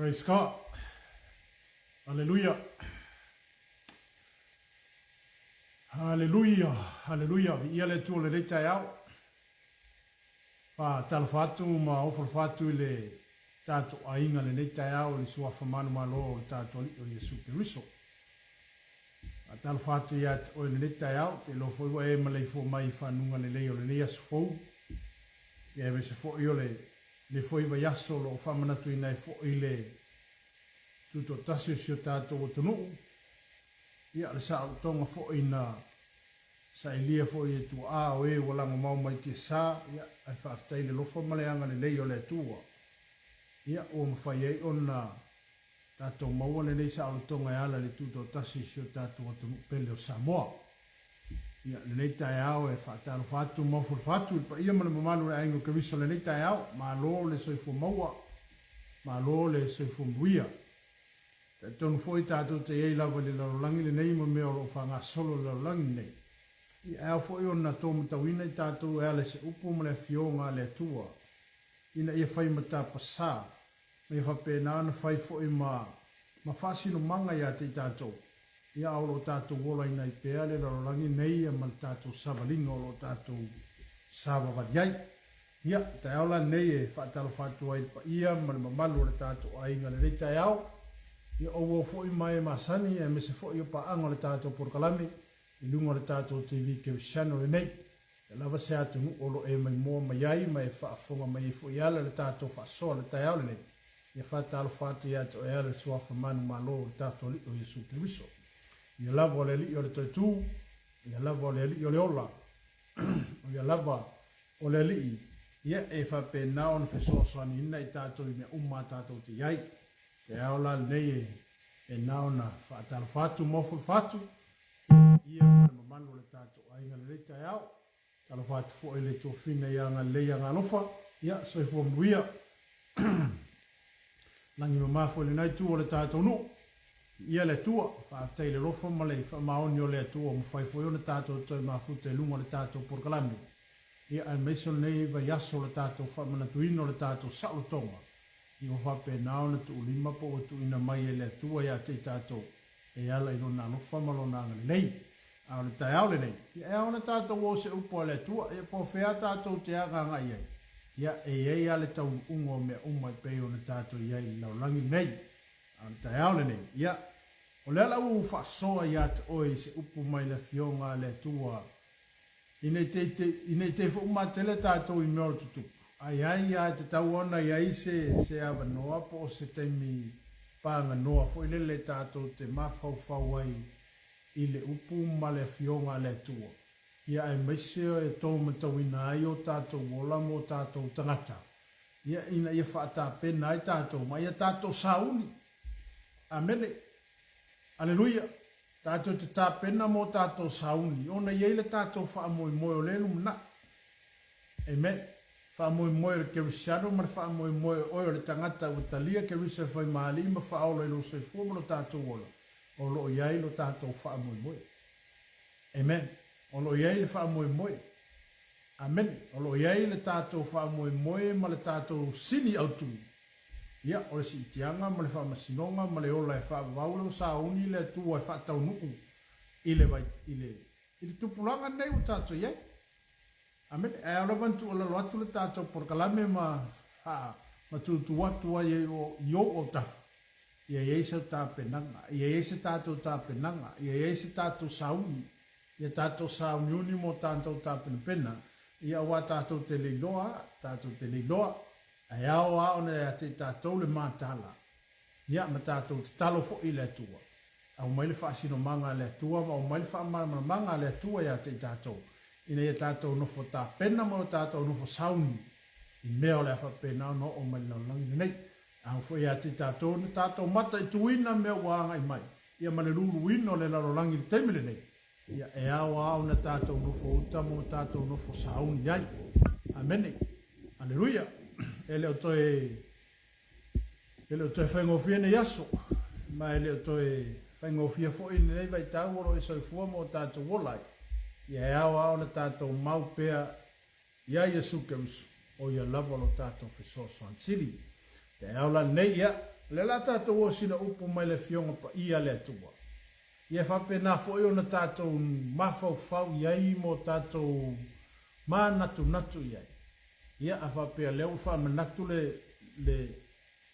Praise God. Haleluia. Haleluia. Haleluia. Viia le Atua i lenei taeao. Faatalofa atu ma ofo alofa atu i le tatou aiga i lenei taeao i le Suafa manumalo o le tatou Alii o Iesu Keriso. Faatalofa atu ia te oe i lenei taeao, ou te iloa foi ua e maleifua mai i fanuga lelei o lenei aso fou. Ia aemaise foi o lenei foi vaiaso o lo o faamanatuina ai foi le tutoatasi o si o tatou atunuu. Ia, le saolotoga foi na sailia foi e tuaa o e ua lagomau mai tiasa, ia, ae faafetai i le alofa ma le agalelei o le Atua. Ia, ua mafai ai ona tatou maua lenei saolotoga e ala i le tutoatasi i si o tatou atunuu pele o Samoa. Ia, lenei taeao e faatalofa atu ma ofolofa atu i le paia ma le mamalu o le aiga o Keriso lenei taeao. Malo le soifua maua, malo le soifua manuia. Talitonu foi tatou te i ai lava i le lalolagi lenei ma mea o lo o faagasolo i le lalolagi lenei. Ia, e ao foi ona taumatauina i tatou e ala i se upu ma le afioga a le Atua ina ia fai matapasā ma ia faapena ona fai foi ma ma faasinomaga ia te i tatou, ia a o lo o tatou olaina ai pea le lalolagi nei ma le tatou savaliga o lo o tatou savavali ai. Ia, taeao la lenei e faatalofa atu ai i le paia ma le mamalu o le tatou aiga i lenei taeao. Ia ouou foi ma e masani aemaise foi o paaga o le tatou polokalame i luga o le tatou TV Kerisiano lenei. Ia lava se atunuu o lo o e maimoa mai ai ma e faafofoga mai ai foi e ala i le tatou faasoa i le taeao lenei, ia faatalofa atu ia te oe e ala i le Suafa manumalo o le tatou Alii o Iesu Keriso. Ia lava o le Alii o le Toetū, ia lava o le Alii o le Ola, o ia lava o le Alii, ia e faapena ona fesoasoaniina i tatou i mea uma a tatou te i ai. Taeao la lenei e faapena ona faatalofa atu ma ofolofa atu, Ia ma le mamalu o le tatou aiga i lenei taeao. Talofa atu foi i le toafina ia Galilei ia Galofa. Ia, soifua manuia. Lagi mama foi lena itu o le tatou nuu. Ia le Atua, faafetai i le alofa ma le faamaoni o le Atua ua mafai foi ona tatou toe mafuta i luga o le tatou polokalame. Ia, aemaise o lenei vaiaso o le tatou faamanatuina o le tatou saolotoga. Ia ua faapena ona tuulima po ua tuuina mai e le Atua ia te i tatou e ala i Lona alofa ma Lona agalelei. A o le taeao lenei, ia e ao ona tatou o se upu a le Atua, ia po o fea tatou te agaagai ai, ia e i ai lava le taunuuga o mea uma e pei ona tatou i ai i le lalolagi lenei. A o le taeao lenei, ia, o le ala ua ou faasoa ia te oe i se upu mai le Afioga a le Atua, Ina i te ina i te foi matele tatou i mea o tutupu, ai ai a e tatau ona i ai se, se avanoa po o se taimi paganoa foi lele tatou te mafaufau ai i le upu ma le Afioga a le Atua, ia aemaise e taumatauina ai o tatou ola ma o tatou tagata, ia ina ia faatapena ai tatou ma ia tatou sauni. Amene. Aleluia! Tatou te tapena mo tatou sauni ona i ai le tatou faamoemoe o lea e lumanai. Amen. Faamoemoe o le Kerisiano ma le faamoemoe o oe o le tagata ua talia Keriso e fai ma Alii ma faaola i lou soifua ma lo tatou ola, o lo o i ai lo tatou faamoemoe. Amen. O lo o i ai le faamoemoe. Amene. O lo o i ai le tatou faamoemoe ma le tatou sini autu. Ia, o le siitiaga ma le faamasinoga ma le ola e faavavau lou sauni le Atua e faataunuu i le vai, i le, i le tupulaga lenei ua tatou i ai. Amene. Ae ao lava ona tuualalo atu le tatou polokalame ma, ha, ma tutu atu ai i ou autafa, ia i ai sau tapenaga, ia i ai se tatou tapenaga, ia i ai se tatou sauni, ia tatou sauniuni mo tatou tapenapena, ia aua tatou te le iloa, tatou te le iloa. Ae ao lava ona ia te i tatou le mataala, ia, ma tatou tatalo foi i le Atua. Aumai le faasinomaga a le Atua ma aumai le faamalamalamaga a le Atua ia te i tatou, ina ia tatou nofo tapena ma o tatou nofo sauni i mea o le a faapena ona oo mai i le lalolagi lenei. Ao foi ia te i tatou ona tatou mataituina mea ua agai mai, ia ma le luluina o le lalolagi i le taimi lenei, Ia, e ao lava ona tatou nofo uta ma o tatou nofo sauni ai. Amene. Aleluia. E le o toe e le o toe faigofie nei aso, ma e le o toe faigofie foi lenei vaitau o lo o e soifua ma o tatou ola ai. Ia e ao lava ona tatou mau pea Iā Iesu Keriso, o ia lava lo tatou fesoasoani sili. Taeao la lenei, ia, O lea o le a tatou oo sina upu mai le Afioga Paia a le Atua. Ia e faapena foi ona tatou mafaufau i ai ma o tatou manatunatu i ai. Ia, a faapea o lea ua faamanatu le, le,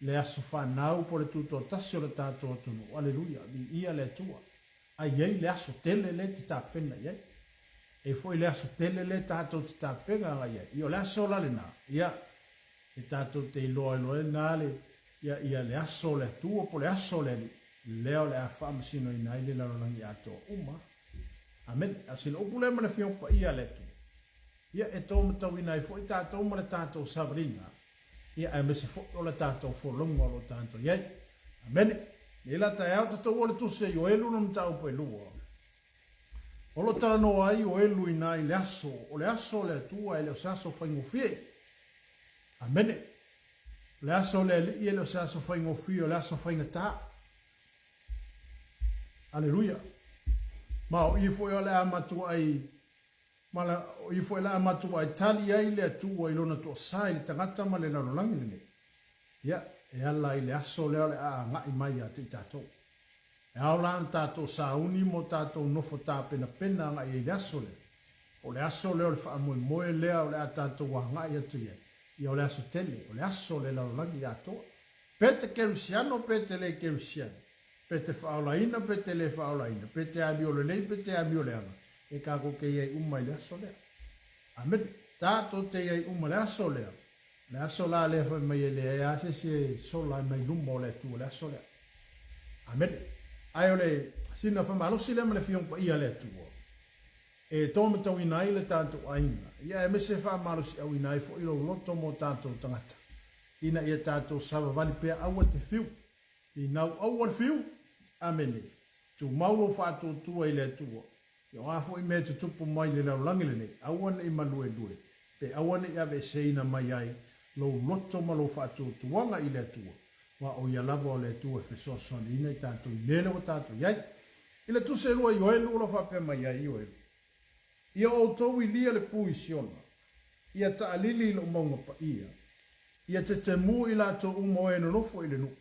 le aso fanau po o le tutoatasi o le tatou atunuu, aleluia, viia le Atua. A i ai le aso tele lea e te tapena i ai. E i ai foi le aso tele lea tatou te tapena agai i ai. Ia o le aso la lena, ia, e tatou te iloa ai loa lena le, ia, ia le aso o le Atua po o le aso o le Alii, lea o le a faamasinoina ai le lalolagi atoa uma. Amene. A o sina upu lea ma le Afioga Paia a le Atua, ia e taumatauina ai foi tatou ma le tatou savaliga, ia aemaise foi o le tatou folauga o lo o tatou i ai. Amene. Nei la taeao tatou o le tusi a Ioelu lona mataupu e lua. O lo o talanoa ai Ioelu ina i le aso, o le aso o le Atua e le o se aso faigofie. Amene. O le aso o le Alii e le o se aso faigofie, o le aso faigata. Aleluia. Ma o i foi o le a matuai ma la, o i foi o le a matuai tali ai le Atua i lona toasā i le tagata ma le lalolagi lenei. Ia, e ala i le aso lea o le a agai mai ia te i tatou. E ao la ona tatou sauni ma o tatou nofo tapenapena agai ai i le aso lea. O le aso lea o le faamoemoe lea o le a tatou agai atu i ai, ia o le aso tele, o le aso o le lalolagi atoa. Pe te kerisiano pe te le kerisiano, pe te faaolaina pe te le faaolaina, pe te amio lelei pe te amio leaga, e tatou te i ai uma i le aso lea. Amene. Tatou te i ai uma i le aso lea. O le aso la lea fai mai e leai lava se isi e sola ai mai luma o le Atua i le aso lea. Amene. Ae o le sina faamalosi lea ma le Afioga Paia a le Atua, e tōmatauina ai le tatou aiga, ia aemaise e faamalosiauina ai foi lou loto mo tatou tagata, ina ia tatou savavali pea aua te fiu. Finau aua le fiu. Amene. Tumau lou faatuatua i le Atua. Ia o a foi mea e tutupu mai i le lalolagi lenei, aua ne i maluelue, pe aua ne i aveeseina mai ai lou loto ma lou faatuatuaga i le Atua, aua o Ia lava o le Atua e fesoasoaniina i tatou i mea lea ua tatou i ai. I le tusi e lua Ioelu o lo o faapea mai ai, Ioelu, Ia outou ilia le pu i Siona, ia taalili i lou mauga paia, ia tetemu i latou uma o e nonofo i le nuu,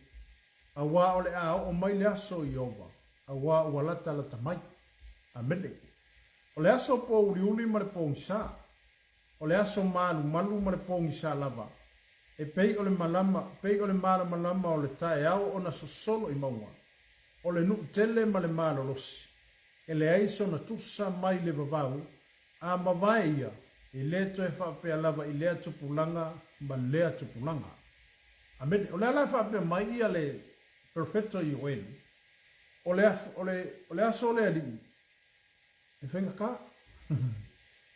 auā o le a oo mai le aso o Ieova, auā ua latalata mai. Amene. O le aso pōuliuli ma le pogisa, o le aso malumalu ma le pogisa lava, e pei o le malama, pei o le malamalama o le taeao ona sosolo i mauga, o le nuu tele ma le malolosi, e leai sona tusa mai le vavau, a mavae ia, e le toe faapea lava i lea tupulaga ma lea tupulaga. Amene. O le a la e faapea mai ia le Perofeta Ioeli, o le, o le, o le aso o le Alii, e faigata.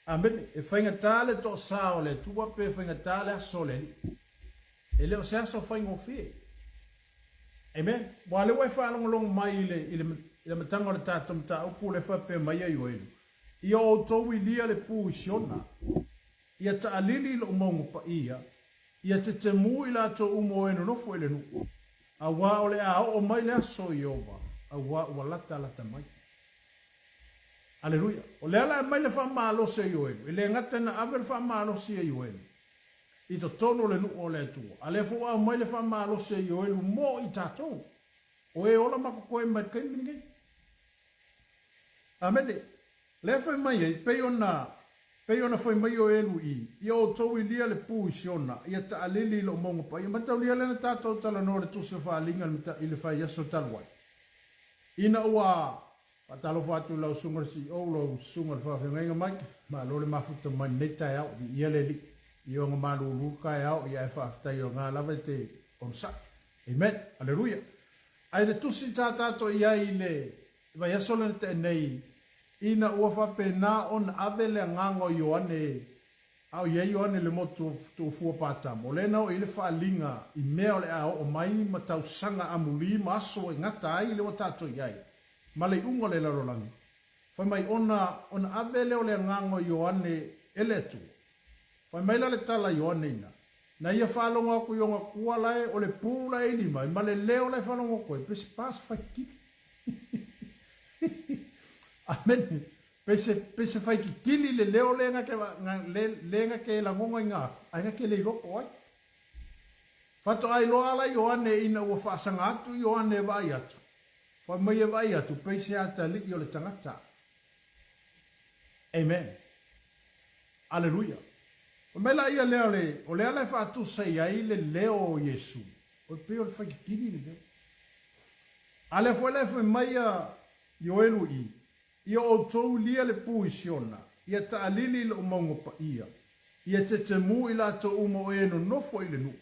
Amene. E faigata le toasā o le Atua pe faigata le aso o le Alii. E le o se aso faigofie. Amen. Ua lea ua e faalogologo mai i le, i le, i le amataga o le tatou mataupu lea e faapea mai ai Ioeli, Ia outou ilia le pu i Siona, ia taalili i lou mauga paia, ia tetemu i latou uma o e nonofo i le nuu, auā o le a oo mai le aso o Ieova, auā ua latalata mai. Aleluia. O lea la e aumai le faamalosi a Ioelu, e le gata ina ave le faamalosi a Ioelu i totonu o le nuu o le Atua, a lea foi ua aumai le faamalosi a Ioelu mo i tatou, o e ola ma totoe mai le taimi lenei. Amene. Lea fai mai ai, pei ona, pei ona fai mai Ioelu i, ia outou ilia le pu i Siona, ia taalili i lou mauga paia. Mataulia lea na tatou talanoa i le Tusi o Faaaliga i le faiaso talu ai. Ina ua faatalofa atu i lau Susuga i le CEO, lau Susuga i le Faafeagaiga Mike, malo le mafuta mai lenei taeao, viia le Alii. I ona malulu le taeao, ia ae faafetai o lena lava e te onosai. Amen. Aleluia. Ae le tusi sa tatou i ai i le vaiaso lea na tea nei, ina ua faapena ona ave le agaga o Ioane, a o i ai Ioane i le motu tuufua Patamo, o lea na oo i ai le faaaliga i mea o le a oo mai ma tausaga amuli ma aso e gata ai lea ua tatou i ai, ma le iuga o le lalolagi. Fai mai, ona, ona ave lea o le agaga o Ioane e le Atua. Fai mai la le tala a Ioane ina, Na ia faalogo atu i ona tua la e, o le pu la e ili mai, ma le leo la e faalogo atu ai, pe se pa se fai kikili. Amene. Pe se, pe se fai kikili le leo le nga ke, nga, le, le nga ke lagona i nga, ai nga ke le iloa po ai. Faatoa iloa la Ioane ina ua faasaga atu Ioane e vaai atu, fai mai e vaai atu pei se atalii o le tagata. Amen. Aleluia. Fai mai la ia lea o le, o le ala e faatusa i ai le leo o Iesu, o le pei o le faititini le leo. A lea foi la e fai mai a Ioelu i, Ia outou lia le pu i Siona, ia taalili i lou mauga paia, ia tetemu i latou uma o e nonofo i le nuu,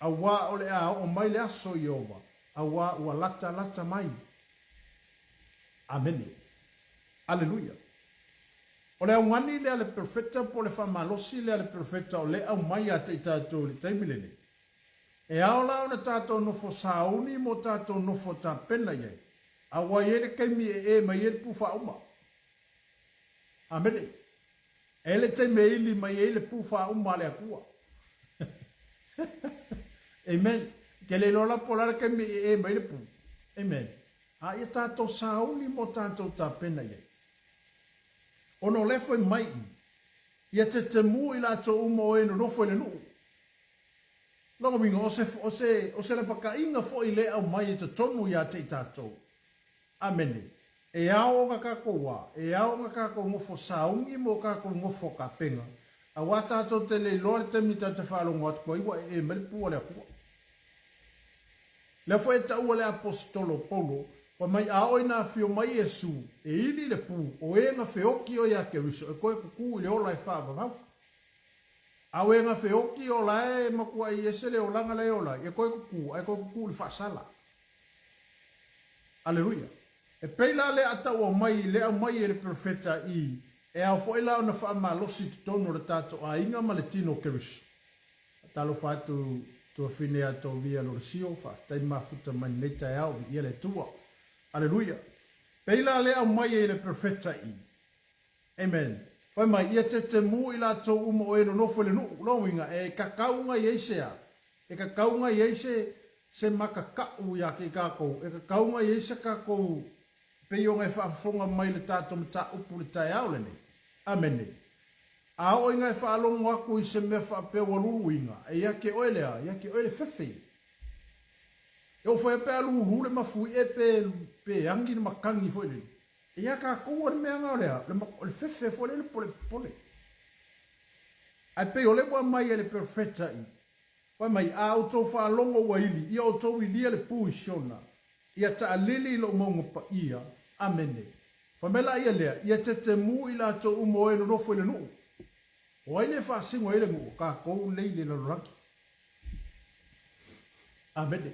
auā o le a oo mai le aso o Ieova, auā ua latalata mai. Amene. Aleluia. O le augani lea a le perofeta po o le faamalosi lea a le perofeta o lea e aumai ia te i tatou i le taimi lenei. E ao la ona tatou nofo sauni mo tatou nofo tapena i ai, aua e i ai le taimi e ee mai ai le pu faauma. Amene. E i ai le taimi e ili mai ai le pu faauma a le Atua. Amen. Ke le iloa la po o le a le taimi e ee mai ai le pu. Amen. A ia tatou sauni mo tatou tapena i ai. Ona o lea fai mai i, ia tetemu i latou uma o e nonofo i le nuu. Lona uiga, o se, o se, o se lapataiga foi lea e aumai i totonu ia te i tatou. Amene. E ao ona tatou a, e ao ona tatou nofo sauni mo tatou nofo a tapena, auā tatou te le iloa le taimi tatou te faalogo atu ai ua ee mai le pū a le Atua. Lea foi e taua le Aposetolo o Paulo, fai mai, a oo ina afio mai Iesu, e ili le pū, o e na feoti oe iā Keriso e toe tutū i le ola e faavavau. A o e na feoti o la e matuai ese le olaga la e ola ai, e toe tutū, ae toe tutū i le faasala. Aleluia. E pei la lea a taua mai, le aumai e le perofeta i, e ao foi la ona faamalosi i totonu o le tatou aiga ma le tino o Keriso. Faatalofa atu tuafine ia Tovia Lolesio, faafetai mafuta mai lenei taeao, viia le Atua. Aleluia. Pei la lea aumai e le perofeta i, Amen. Fai mai, ia tetemu i latou uma o e nonofo i le nuu. Lona uiga, e kakau ona i ai se a? E kakau ona i ai se, se makaka'u ia te i tatou. E kakau ona i ai se tatou, pei ona e faafofoga mai i le tatou mataupu i le taeao lenei. Amene. A oo ina e faalogo atu i se mea faapea ua luluina, e ia te oe le a? Ia te oe le fefe. E oo foi lava pe a lulu le mafuie pe, pe agi le matagi foi lele. Ia tatou o le mea na o le a? O le fefe foi lea le polepole. Ae pei o lea ua aumai e le perofeta i, fai mai, A outou faalogo ua ili, ia outou ilia le pu i Siona, ia taalili i lou mauga paia. Amene. Fai mai la ia lea, ia tetemu i latou uma o e nonofo i le nuu. O ai le faasino ai le nuu? O tatou lei le lalolagi. Amene.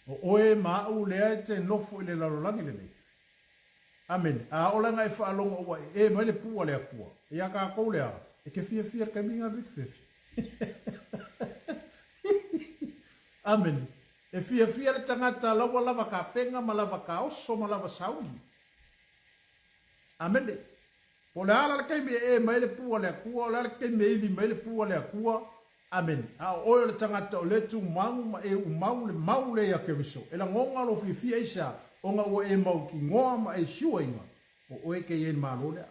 O oe ma a'u lea e te nofo i le lalolagi lenei. Amene. A oo la ina e faalogo ua ee mai le pū a le Atua, iā kākou le a? E ke fiafia le taimi ina ke fiafia. Amene. E fiafia le tagata la ua lava kapena ma lava kaoso ma lava sauni. Amene. Po o le a la le taimi e ee mai ai le pū a le Atua, o le a le taimi e ili mai ai le pū a le Atua, Amene. A o oe o le tagata o lea e tumau ma e umau le mau lea iā Keriso, e lagona lou fiafia aisea, ona ua e mautinoa ma e siuaina, o oe ke i ai i le Malo lea.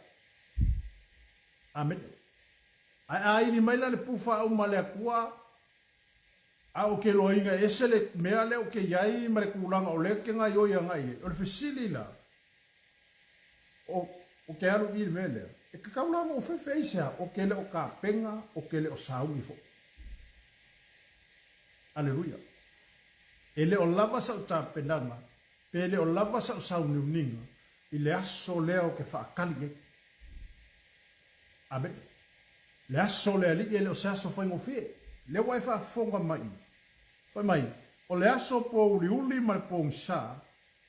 Amene. Ae a ili mai la le pū faauma a le Atua, a o ke loaina e ese le mea lea o ke i ai ma le tulaga o lea ke gaioi agai i ai, o le fesili la, O, o ke alu i le mea lea, e kakau la mo fefe aisea, o ke le o kapena, o ke le o sauni foʻi. Aleluia. E le o lava sa'u tapenaga, pe le o lava sa'u sauniuniga i le aso lea o ke faakali ai. Amene. Le aso o le Alii e le o se aso faigofie. Lea ua e faafofoga mai, fai mai, o le aso pōuliuli ma le pogisa,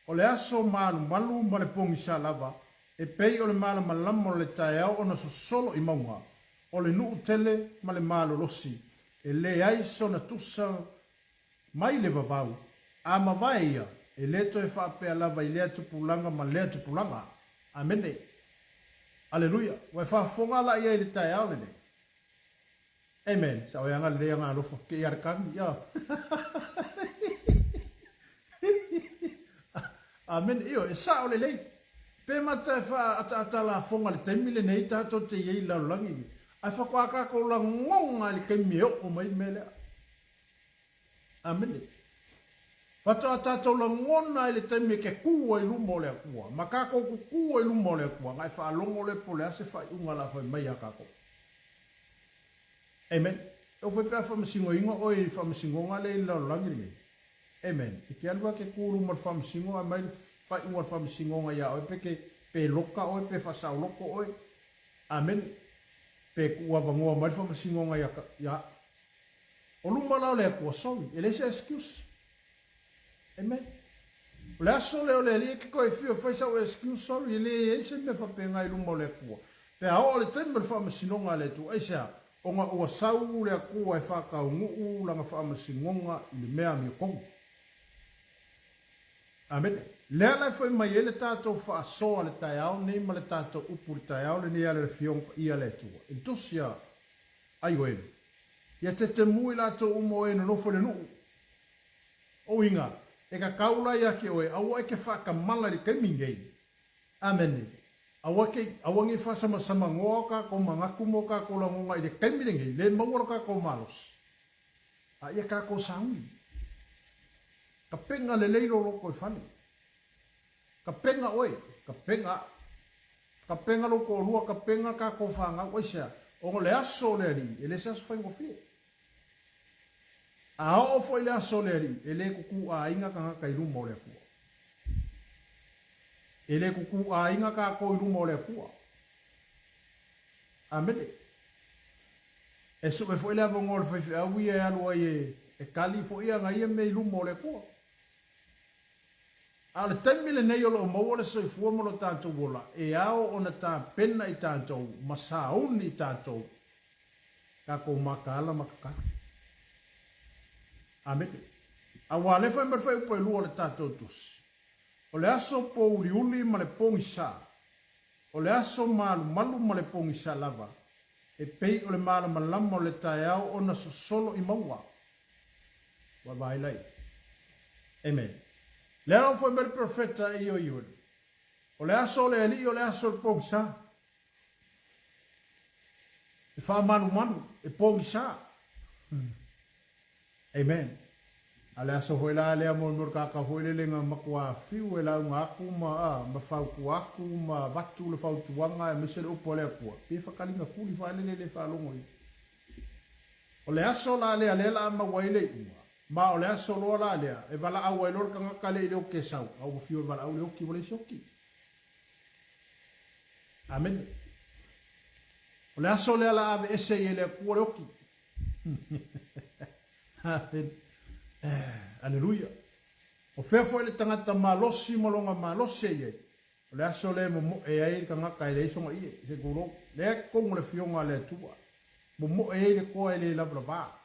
O le aso malumalu ma le pogisa lava, e pei o le malamalama o le taeao ona sosolo i mauga, o le nuu tele ma le malolosi, e leai sona tusa mai le vavau, a mavae ia, e le toe faapea lava i lea tupulaga ma lea tupulaga. Amene. Aleluia. Ua e faafofoga la i ai i le taeao lenei? Amen. Sa oe aga lelei aga alofa. Ke ia le kami. Ia. Amen. Io, e sao lelei. Pe mata e wha ata ata la fonga le taimi lenei tātou te iei lalolagi. Ai whakoa kākou lagonga i le taimi e oo mai le mea lea. Amene. Faatoa tatou lagona i le taimi e ke kū ai i luma o le Atua, ma kakou kukū ai i luma o le Atua, na e faalogo lea po o le a se faaiuga o le a fai mai ia kakou. Amen. E ou fai pe a faamasinoina oe i le faamasinoga lea i le lalolagi lenei. Amen. E te alu lava e te tu i luma o le faamasino ae aumai le faaiuga o le faamasinoga ia oe pe te pe loka oe pe faasaoloko oe. Amene. Pe tuu avanoa mai le faamasinoga ia ia O luma la o le Atua, sorry, e leai se excuse. Amen. O le aso lea o le Alii e ke toe fiu e fai sau excuse, sorry, e leai se mea faapena i luma o le Atua. Pe a oo le taimi o le faamasinoga a le Atua, aisea? Ona ua sau le Atua e faataunuu lana faamasinoga i le mea amiotonu. Amene. Lea la e fai mai ai le tatou faasoa le taeao nei ma le tatou upu le taeao lenei ala le Afioga Paia a le Atua. I le tusi a Aioelu. Ia tetemu i latou uma o e nonofo i le nuu. O uiga, e kakau la ia te oe, aua e ke faakamala i le taimi nei. Amene. Aua ke, aua nei faasamasamanoa o kakou manatu ma o kakou lagona i le taimi lenei, le maua lo kakou malosi. A ia kakou sauni. Tapena lelei lo loto i fale. Tapena oe, tapena au. Tapena lou toalua, tapena tatou fanau. Aisea? Ona o le aso o le Alii, e le se aso faigofie. A oo foi le aso o le Alii, e le tutuaiga tagata i luma o le Atua. E le tutuaiga tatou i luma o le Atua. Amene. E sue foi le avanoa o le faifeau ia e alu ai e kali foi ana ia mea i luma o le Atua. A o le taimi lenei o lo o maua le soifua ma lo tatou ola, e ao ona tapena i tatou ma sauni i tatou, tatou mataala ma tatalo. Amene. Aua lea fai mai le fuaiupu e lua o le tatou tusi, O le aso pōuliuli ma le pogisa, o le aso malumalu ma le pogisa lava, e pei o le malamalama o le taeao ona sosolo i mauga. Ua vaai la i. Amen. Lea la ua foi mai le profeta e Ioiuelu. O le aso o le Alii o le aso o le pogisa. E faamalumalu, e pogisa. Amen. A le aso foi la lea mo le kākau foi lele na matua fiu e lauga aku ma, a, ma fautua aku ma avatu le fautuaga aemaise le upu a le Atua. Pe whakalinga kuli whaelele le whaalogo i. O le aso la lea lea la a maua ai le iuga, ma o le aso loa la lea e valaau ai loa le tagata lea i le oki e sau, a ua fiu e valaau le oki ua leai se oki. Amene. O le aso lea la ave ese ai e le Atua le oki. Amen. Eh, aleluia. O fea foi le tagata malosi ma lona malosi e i ai, O le aso lea e momoe ai le tagata e leai sona ie, se tulou. Lea e totonu o le Afioga a le Atua. Momoe ai le toa e le lavalava.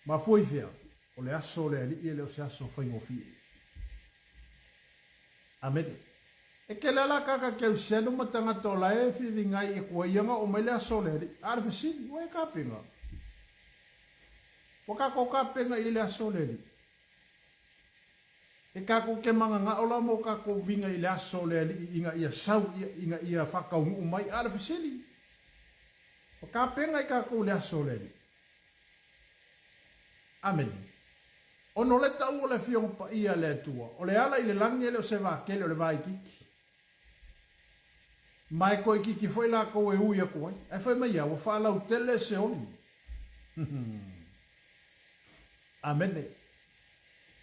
Mafua i fea? O le aso o le Alii e le o se aso faigofie. Amene. E tele lava la tagata kerisiano ma tagata o la e fevigai e kuai ana oo mai le aso o le Alii. A o le fesili, ua e tapena? Ua tatou tapena i le aso o le Alii? E kakou ke mangangao la mo kakou vinga i le aso o le Alii ina ia sau ia ina ia faataunuu mai. A o le fesili, ua tapena i kakou i le aso o le Alii? Amene. Ona o le tau o le Afioga Paia a le Atua, o le ala i le lagi e le o se vakele o le vaitiiti. Ma e toeitiiti foi lakou e ui atu ai. Ae fai mai ia, ua faalautele se oli. Amene.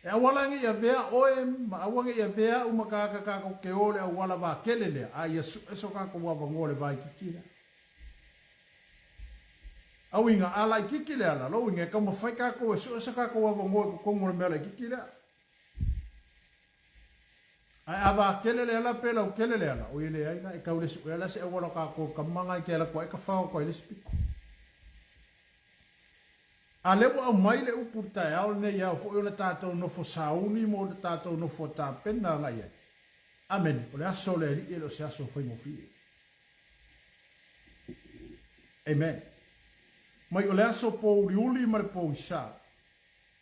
E aua la ne i avea oe ma aua ne i avea au ma tagata tatou te o i le auala vakele lea, a ia sue so tatou avanoa i le vaitiiti lea. Auiga, a laitiiti le ala, lou uiga, e taumafai tatou e sue so tatou avanoa i totonu o le mea laitiiti lea. Ae a vakele le ala pe lautele le ala, oi e leai la, e tau le suea la se auala o tatou tama na e te ala atu ai tafao atu ai le isi pito. A lea ua aumai le upu i le taeao lenei e ao foi ona tatou nofo sauni ma ona tatou nofo tapena agai ai. Amene. O le aso o le Alii e le o se aso faigofie. Amen. Mai o le aso pōuliuli ma le pogisa,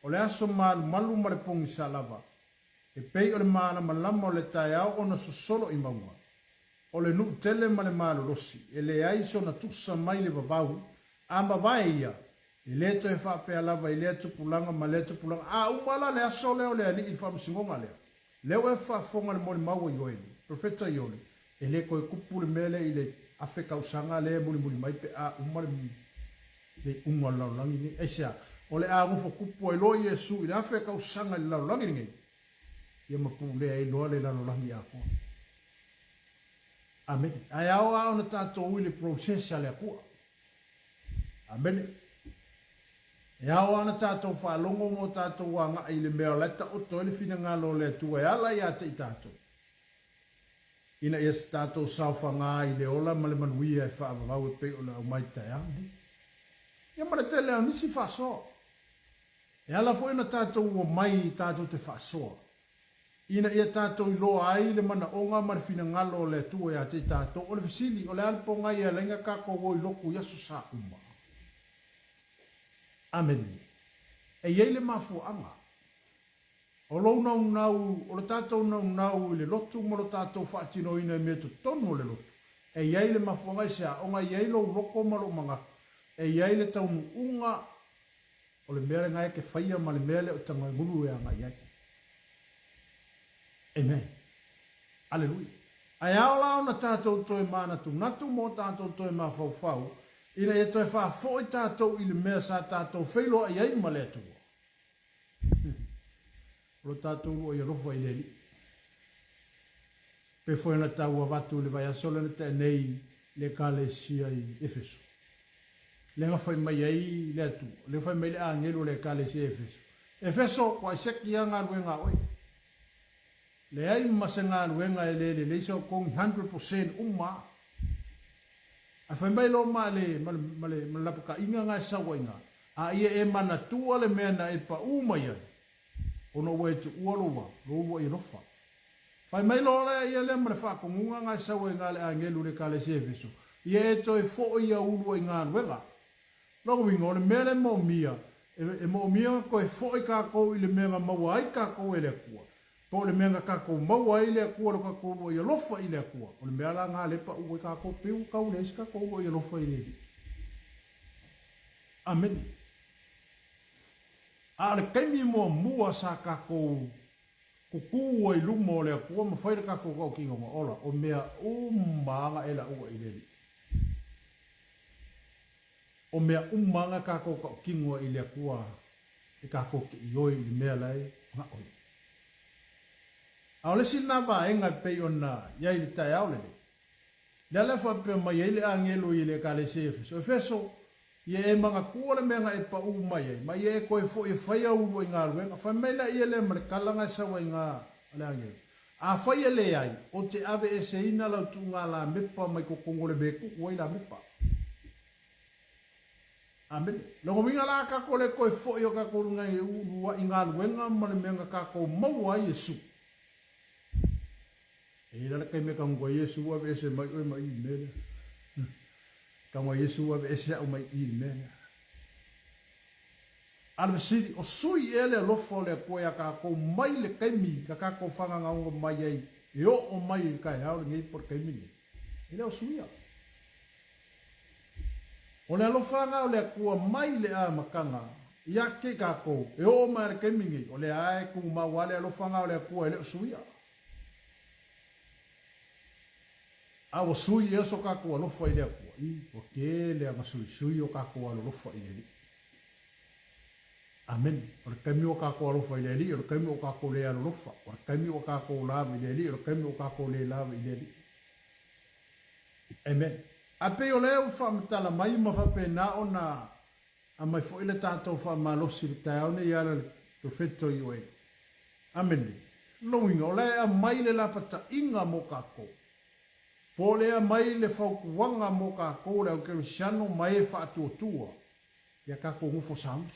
o le aso malumalu ma le pogisa lava, e pei o le malamalama o le taeao ona sosolo i mauga. O le nuu tele ma le malolosi, e leai sona tusa mai le vavau, a mavae ia, E le toe faapea lava i lea tupulaga ma lea tupulaga. A uma la le aso lea o le Alii i le faamasinoga lea, lea ua e faafofoga i le molimau a Ioeli, Perofeta Ioeli, e le toe tupu le mea lea i le afe tausaga lea e mulimuli mai pe a uma le iuga o le lalolagi lenei. Aisea? O le a nofo tupu ai loa Iesu i le afe tausaga i le lalolagi lenei, ia ma pulea ai loa le lalolagi atoa. Amene. Ae ao lava ona tatou ui i le process a le Atua. Amene. E ao lava ona tatou faalogo ma o tatou agai i le mea o la e taoto ai le finagalo o le Atua e ala ia te i tatou, ina ia se tatou saofaga i le ola ma le manuia e faavavau e pei ona aumai i le taeao lenei. Ia ma le tele o nisi faasoa. E ala foi ona tatou omai tatou te faasoa, ina ia tatou iloa ai le manaoga ma le finagalo o le Atua ia te i tatou. O le fesili, o le a le pogai e ala ai na tatou o i lotu i aso sa uma? Amene. E i ai le mafuaaga. O lou naunau, o le tatou naunau i le lotu ma lo tatou faatinoina i mea totonu o le lotu, e i ai le mafuaaga i se aoga, e i ai lou loko ma lou manatu, e i ai le taunuuga O le mea lena e te faia ma le mea lea o Tagagulu e agai ai. Amen. Aleluia. Ae ao la ona tatou toe manatunatu ma o tatou toe mafaufau ina ia toe faafoi tatou i le mea sa tatou feiloai ai ma le Atua. O lo tatou luai alofa i le Alii. Pe foi ona tau avatu i le vaiaso lea na tea nei i le Ekalesia i Efeso. Lea na fai mai ai le Atua, lea na fai mai le agelu o le Ekalesia i Efeso, Efeso, ua aiseki lava galuega a oe. Leai ma se galuega e le lelei sa otogi 100% uma lava. Ae fai mai loa ma le, ma le, ma le, ma le lapataiga na e sau ai ina, a ia e manatua le mea na e pau mai ai, ona ua e tuua lou a, lou uluai alofa. Fai mai loa lea ia lea ma le faatonuga na e sau ai na le agelu i le Ekalesia Efeso, ia e toe foi ia uluai galuega. Lona uiga, o le mea lea e moomia, e, e moomia na toe foi tatou i le mea na maua ai tatou e le Atua, po o le mea na tatou maua ai le Atua, lo tatou uluai alofa i le Atua. O le mea la na lea e pau ai tatou, pei ua tau leai se tatou uluai alofa i le Alii. Amene. A o le taimi muamua sa tatou kuku ai luma o le Atua ma fai le tatou tautinoga ola, o mea uma lava na e laua i le Alii. O mea uma lava na tatou tautino ai i le Atua e tatou te ioe i le mea la e manao i ai. A o le isi lena vaega e pei ona i ai i le taeao lenei, lea la e faapea mai ai le agelo i le Ekalesia i Efeso, Efeso, Ia e manatua le mea na e pau mai ai, ma ia e toe foi e fai au uluai galuega. Fai mai laia lea ma le tala na e sau ai na a le agelo, Afai e leai, ou te aveeseina lau tuuga lamepa mai totonu o le mea e tuu ai lamepa. Amene. Lona uiga la tatou le toe foi o tatou uluai galuega ma le mea na tatou maua ai Iesu. E i ai la le taimi e tago ai Iesu ua aveese mai oe mai i le mea lea. Tago ai Iesu ua aveese au mai i le mea lea. A o le fesili, o sui ea le alofa o le Atua iā tatou mai le taimi na tatou fagagaogo mai ai e oo mai i le taeao lenei po o le taimi lenei? E le o suia. O le alofa lena o le Atua mai le amataga ia te i tatou e oo mai i le taimi lenei, o lea lava e tumau lava le alofa lena o le Atua e le o suia. A ua sui ea so tatou alofa i le Atua? I, ua tele ana suisui o tatou alolofa i le Alii. Amene. O le taimi ua tatou alofa i le Alii, o le taimi ua tatou le alolofa. O le taimi ua tatou lava i le Alii, o le taimi ua tatou le lava i le Alii. Amen. A pei o lea ua faamatala mai ma faapena ona aumai foi le tatou faamalosi i le taeao nei e ala i le Perofeta o Ioeli. Amene. Lona uiga, o la e aumai le lapataiga mo tatou. Po o le aumai le fautuaga mo tatou le au kerisiano ma e faatuatua ia tatou nofo sauni.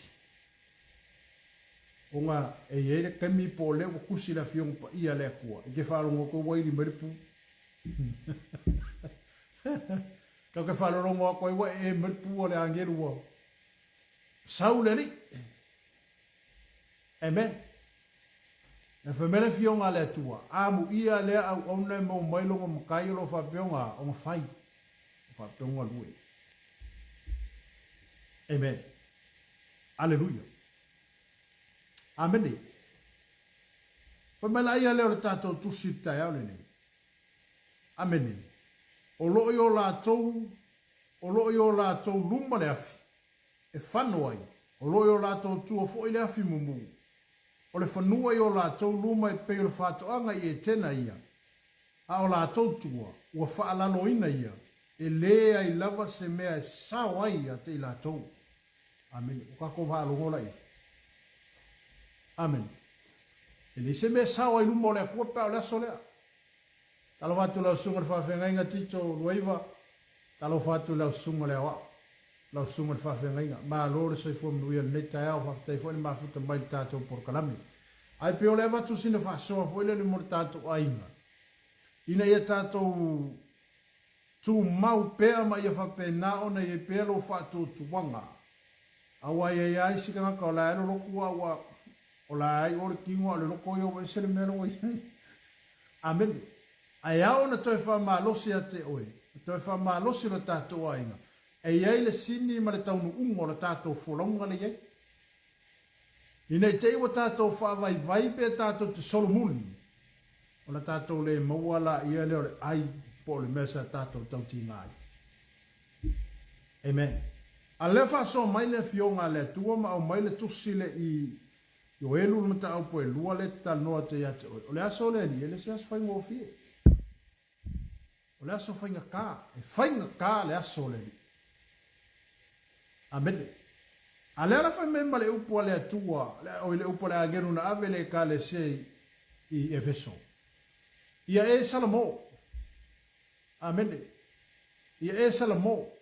Ona e i ai le taimi po o lea ua tusi le Afioga Paia a le Atua, e te faalogo atu ai ua ili mai le pu. Tau te faalologo atu ai ua ee mai le pu a le agelu ua sau le alii. Amen. E fai mai le afioga a le Atua, amuia lea auauna e maua mai lona matai o lo o faapea ona, ona fai, o faapea ona galue. Amen. Aleluia. Amene. Fai mai la ia lea o le tatou tusi i le taeao lenei. Amene. O lo o i o latou, o lo o i o latou luma le afi, e fano ai, o lo o i o latou tua foi le afi mumu. O le fanua i o latou luma e pei o le faatoaga i Etena ia, a o latou tua, ua faalaloina ia, e leai lava se mea e sao ai ia te i latou. Amene. Ua tatou faalogo la i ai. Amene. E leai se mea e sao ai i luma o le Atua pe a o le aso lea. Talofa atu i lau susuga i le faafeagaiga Tito Luaiva, talofa atu i lau susuga i le Aoao, lau susuga i le faafeagaiga. Malo le soifua manuia i lenei taeao, faafetai foi le mafuta mai i le tatou polokalame. Ae pei o le avatu sina faasoa foi lele mo le tatou aiga, ina ia tatou tumau pea ma ia faapena ona i ai pea lou faatuatuaga. Aua e i ai lava isi tagata o la e lolotu a ua o la e ai o le tino a o le loto ia ua ese le mea la ua i ai. Amene. Ae ao ona toe faamalosi ia te oe, toe faamalosi lo tatou aiga, e i ai le sini ma le taunuuga o le tatou folauga le i ai. Ina i te i ua tatou faavaivai pe tatou te solomuli, ona tatou le maua laia lea o le ai po o le mea sa tatou tautiga ai. Amen. A lea faasoa mai le Afioga a le Atua ma aumai le tusi le i Ioelu le mataupu e lua lea e te talanoa atu ia te oe. O le aso o le Alii, e le se aso faigofie. O le aso faigata, e faigata le aso o le Alii. Amene. A lea la fai mai ma le upu a le Atua, oi le upu a le agelu na ave le Ekalesia i Efeso. Ia e Salamo. Amene. Ia e Salamo.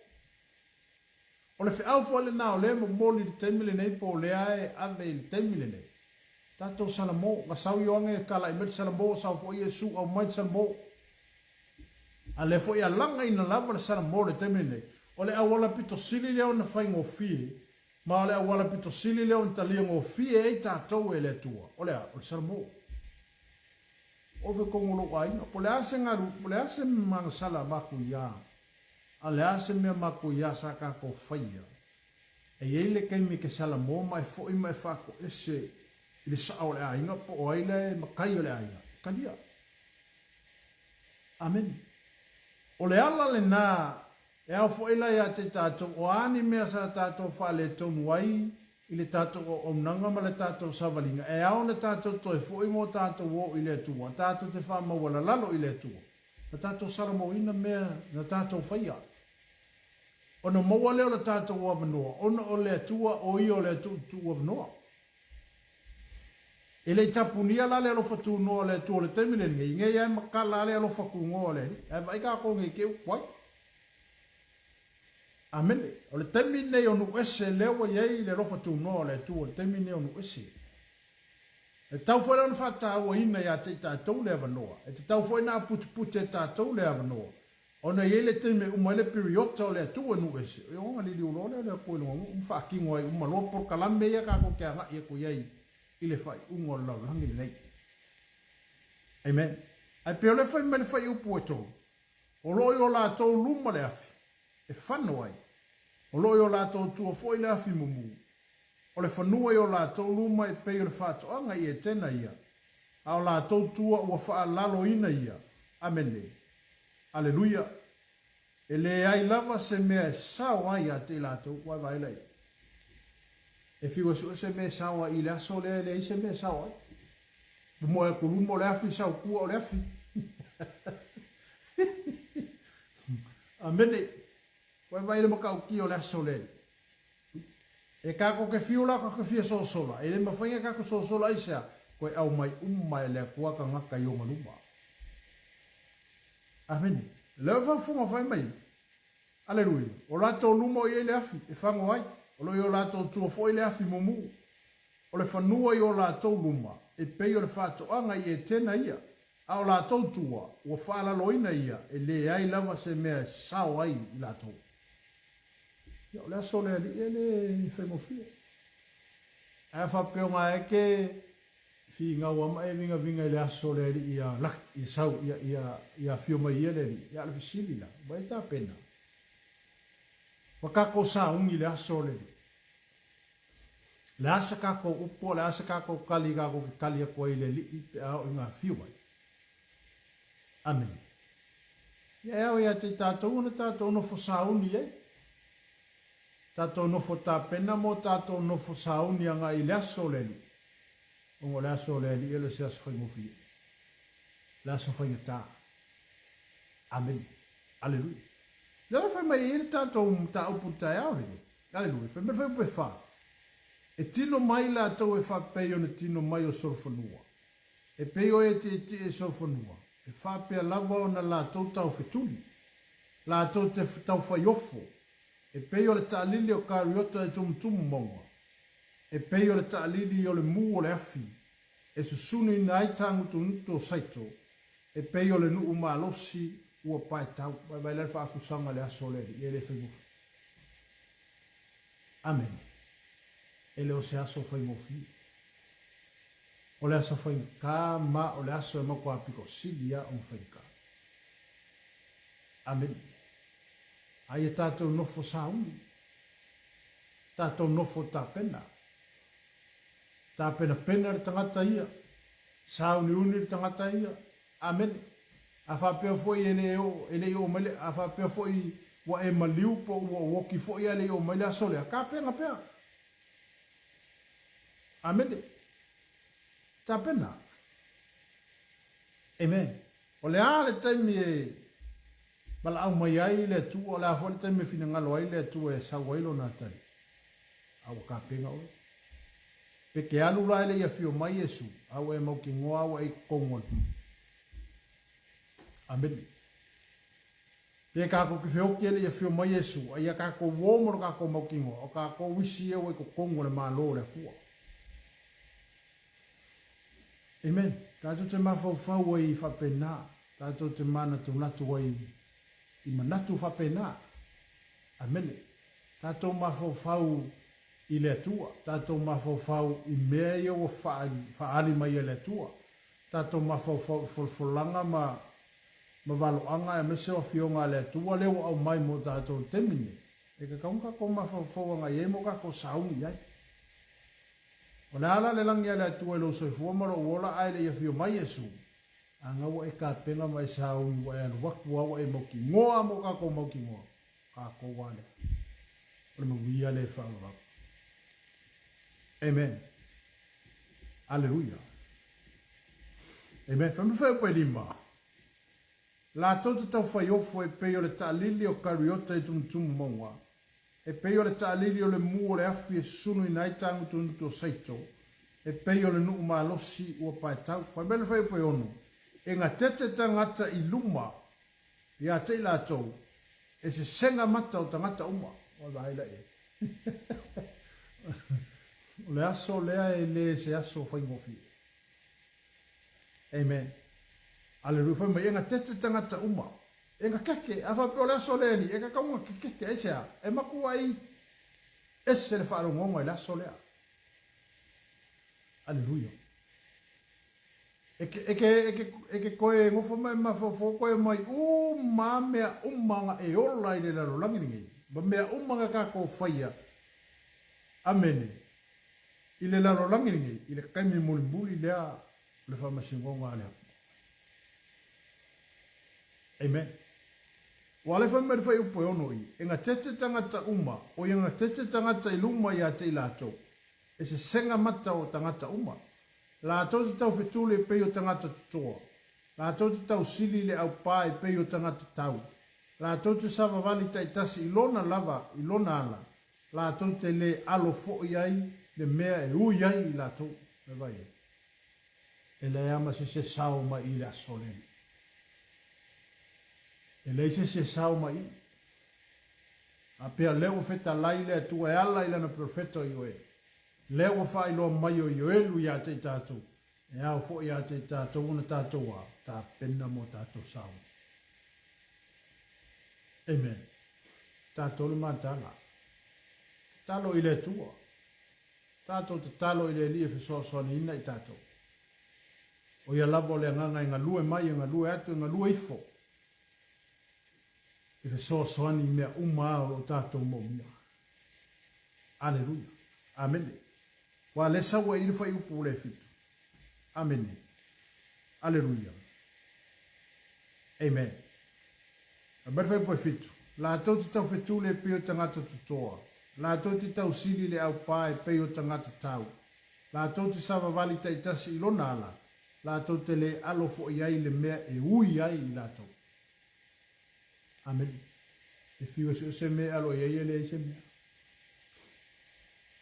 O le feau foi lena o lea e momoli i le taimi lenei po o lea e ave i le taimi lenei. Tatou Salamo, na sau Ioane e kala'i mai le Salamo, sau foi Iesu aumai le Salamo. A lea foi e alagaina lava le Salamo i le taimi lenei. O le auala pito sili lea ona faigofie, ma o le auala pito sili lea ona talia gofie ai tatou e le Atua, o le a? O le Salamo. Ove tonu o lou aiga, po o le a se galu, po o le a se magasala matuia, A o le a se mea matuia sa tatou faia? E i ai le taimi e te salamo ma e foi ma e faatoese i le sao o le aiga po o ai la e matai o le aiga, e talia. Amene. O le ala lena e ao foi la ia te tatou o a ni mea sa tatou faaletonu ai i le tatou auaunaga ma le tatou savaliga, e ao ona tatou toe foi ma o tatou o i le Atua, tatou te faamaualalalo i le Atua. Na tatou salamoina mea na tatou faia, ona maua lea o le tatou avanoa, ona o le Atua o Ia o le Atua tuuavanoa. E le i tapunia la le alofa tunoa o le Atua o le taimi lenei, nei ae matala le alofa tunoa o le Alii. Ae vaai tatou nei te upu ai. Amene. O le taimi lenei o nuu ese lea ua i ai le alofa tunoa o le Atua, o le taimi lenei o nuu ese. E tatau foi la ona faatauaina ia te i tatou le avanoa. E tatau foi ona aputupute e tatou le avanoa, ona e i ai le taimi e uma ai le piriota o le Atua nuu ese, oi ona liliu loa lea o le Atua i lona nuu ma faatino ai uma loa polokalame ia tatou te agai atu i ai i le faaiuga o le lalolagi lenei. Amen. Ae pei o lea fai mai le fuaiupu e tolu, O lo o i o latou luma le afi, e fano ai, o lo o i o latou tua foi le afi mumu. O le fanua i o latou luma e pei o le faatoaga i Etena ia, a o latou tua ua faalaloina ia. Amene. Aleluia. E leai lava se mea e sao ai ia te i latou, ua vaai la i ai. E fiu e sue se mea e sao ai i le aso lea, e leai se mea e sao ai. Momoe atu luma o le afi, sau tua o le afi. Amene. Ua vaai le matautia o le aso lea. E tatou te fiu la tatou te fia sosola, e le mafai ona tatou sosola aisea? Toe aumai uma e le Atua tagata i ona luma. Amene. Lea ua faafofoga fai mai. Aleluia. O latou luma o i ai le afi e fago ai, o lo o i o latou tua foi le afi mumu. O le fanua i o latou luma, e pei o le faatoaga i Etena ia, a o latou tua, ua faalaloina ia, e leai lava se mea e sao ai i latou. Ia, o le aso o le Alii e le faigofie. Ae a faapea o ga e ke finau a ma e vingavinga i le aso o le Alii ia laki, ia sau, ia, ia, ia afio mai ia le Alii, ia a o le fesili la, ua e tapena? Ua tatou sauni i le aso o le Alii. Le a se kākou upu, o le a se kākou kali kākou ke kali aku ai i le Alii pe a oo i ngā afio mai. Amene. Ia e ao ia te i tātou ona tātou nofo sauni ai. Tātou nofo tāpena mō tātou nofo sauni anga i le aso o le Alii. Ona o le aso o le Alii e le o se aso faigofie. Le aso faigata. Amene. Aleluia. Le ala fai mai e i le tātou mataupu i le taeao lenei. Aleluia. Fai mai le fuaiupu e fa. E tino mai latou e faapei ona tino mai o solofanua. E pei o e tietie i solofanua, e faapea lava ona latou taufetuli, latou te tauwhaiofo, e pei o le taalili o Kariota e tumutumu mauga, e pei o le taalili o le mu o le afi, e susuniina ai tagutugutu o Saito, e pei o le nuu malosi ua paetau. Vaivai la le faakusaga i le aso o le Alii, e le faigofie. Amene. E le o se aso faigofie. O le aso faigata ma o le aso e matua pito sili lava ona faigata. Amene. A ia tatou nofo sauni, tatou nofo tapena. Tapenapena le tagata ia, sauniuni le tagata ia. Amene. A faapea foi e le oo, e le i oo mai le, a faapea foi ua e maliu po ua ou oki foi ae le i oo mai le aso lea, tapena pea. Amene. Tapena. Amen. O le a le taimi e valaau mai ai le Atua, o le a foi le taimi e finagalo ai le Atua e sau ai lona atalii. A ua tapena oe. Pe ke alu la e le i afio mai Iesu, a ua e mautinoa ua e i totonu o le Amene. Pe kākou ke feoki e le i afio mai Iesu, a ia kākou ō mo lo kākou mautinoa, o kākou isi ia ua i totonu o le Malo o le Atua. Amen. Tātou te mafaufau ai i faapena, tātou te manatunatu ai i manatu faapena. Amene. Tātou mafaufau i le Atua, tātou mafaufau i mea ia ua whaali mai e le Atua, tātou mafaufau i folafolanga ma ma valoaga aemaise o afioga a le Atua lea ua aumai mo tātou i le taimi lenei. E tatau ona tatou mafaufau agai i ai ma o tatou sauni i ai. O le a la le lagi a le Atua i lou soifua ma lou ola ae le i afio mai Iesu? A ua e tapena ma e sauni ua e alu atu lava ua e mautinoa mo tatou mautinoa. Tatou a lea. O le manuia lea e faavavau. Amen. Aleluia. Amen. Fai mai fuaiupu e lima. Latou te tauwhaiofo e pei o le taalili o Kariota i tumutumu mauga, e pei o le taalili o le mu o le afi e susunuina ai tagutunutu o Saito, e pei o le nuu malosi ua paetau. Fai mai le fuaiupu e ono, E gatete tagata i luma ia te i latou, e sesega mata o tagata uma. Ua vaai la i ai. O le aso lea e le se aso faigofie. Amen. Aleluia. Fai mai, e gatete tagata uma. E gakeke. A faapea o le aso lea ni, e tatau ona kekeke. Aisea? E matuai ese le faalogoga i le aso lea. Aleluia. E ke, e ke, e ke, e ke koe nofo mai mafaufau koe mai uma mea uma nga e ola i le lalolagi lenei, ma mea uma nga kākou faia, amene, i le lalolagi lenei, i le taimi mulimuli lea o le faamasinoga a le Atua. Amen. Ua alefa mai le fuaiupu e ono i, e gatete tagata uma, o ia gatete tagata i luma ia te i latou, e sesega mata o tagata uma, Latou te taufetuli e pei o tagata totoa. Latou te tausili i le aupā e pei o tagata tau. Latou te savavali taitasi i lona lava i lona ala, latou te lē alo foʻi ai le mea e ui ai i latou. Mai vai ai. E leai lava ma se isi e sao mai i le aso lenei. E leai se isi e sao mai i. A pea lea ua fetalai le Atua e ala i lana perofeta o Ioeli. Lea ua faailoa mai o Ioelu ia te i tatou, e ao foi ia te i tatou ona tatou a, tapena mo tatou sauni. Amen. Tatou le matala. Tatalo i le Atua. Tatou tatalo i le Alii e fesoasoaniina i tatou. O ia lava o le agaga e galue mai, e galue atu, e galue ifo. E fesoasoani i mea uma a o lo o tatou moomia. Aleluia. Amene. Ua le sau ai i le fuaiupu le 7. Amene. Aleluia. Amen. Fai mai le fuaiupu e 7, Latou te taufetuli e pei o tagata totoa, latou te tausili i le aupā e pei o tagata tau, latou te savavali taitasi i lona ala, latou te le alo foi ai i le mea e ui ai i latou. Amene. E fiu e suese mea e alo i ai e leai se mea.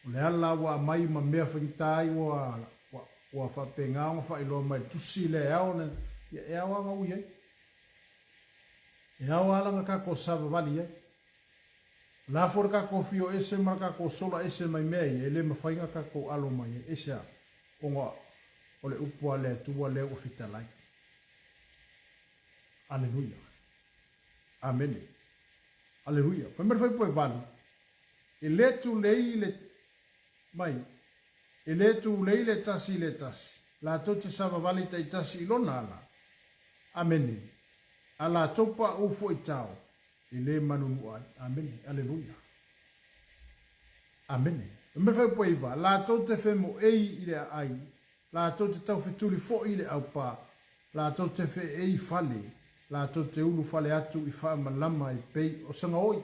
O le ala ua aumai ma mea faigata ai ua, ua, ua faapena ona faailoa mai le tusi lea e ao ona, ia, e ao lava ona ui ai. E ao lava ona tatou savavali ai. O le a foi le tatou fio ese ma le tatou sola ese mai mea ia, e le mafai ona tatou alo mai ai. Aisea? Ona o le upu a le Atua lea ua fetalai. Aleluia. Amene. Aleluia. Fai mai le fuaiupu e 8, E le tulei le mai, e le tulei le tasi i le tasi, latou te savavali taitasi i lona ala. Amene. A latou paʻū foi tao, e le manunua ai. Amene. Aleluia. Amene. Fai mai le fuaiupu e 9, Latou te femoei i le aai, latou te taufetuli foi i le aupā, latou te feei fale, latou te ulufale atu i faamalama e pei o sagaoi.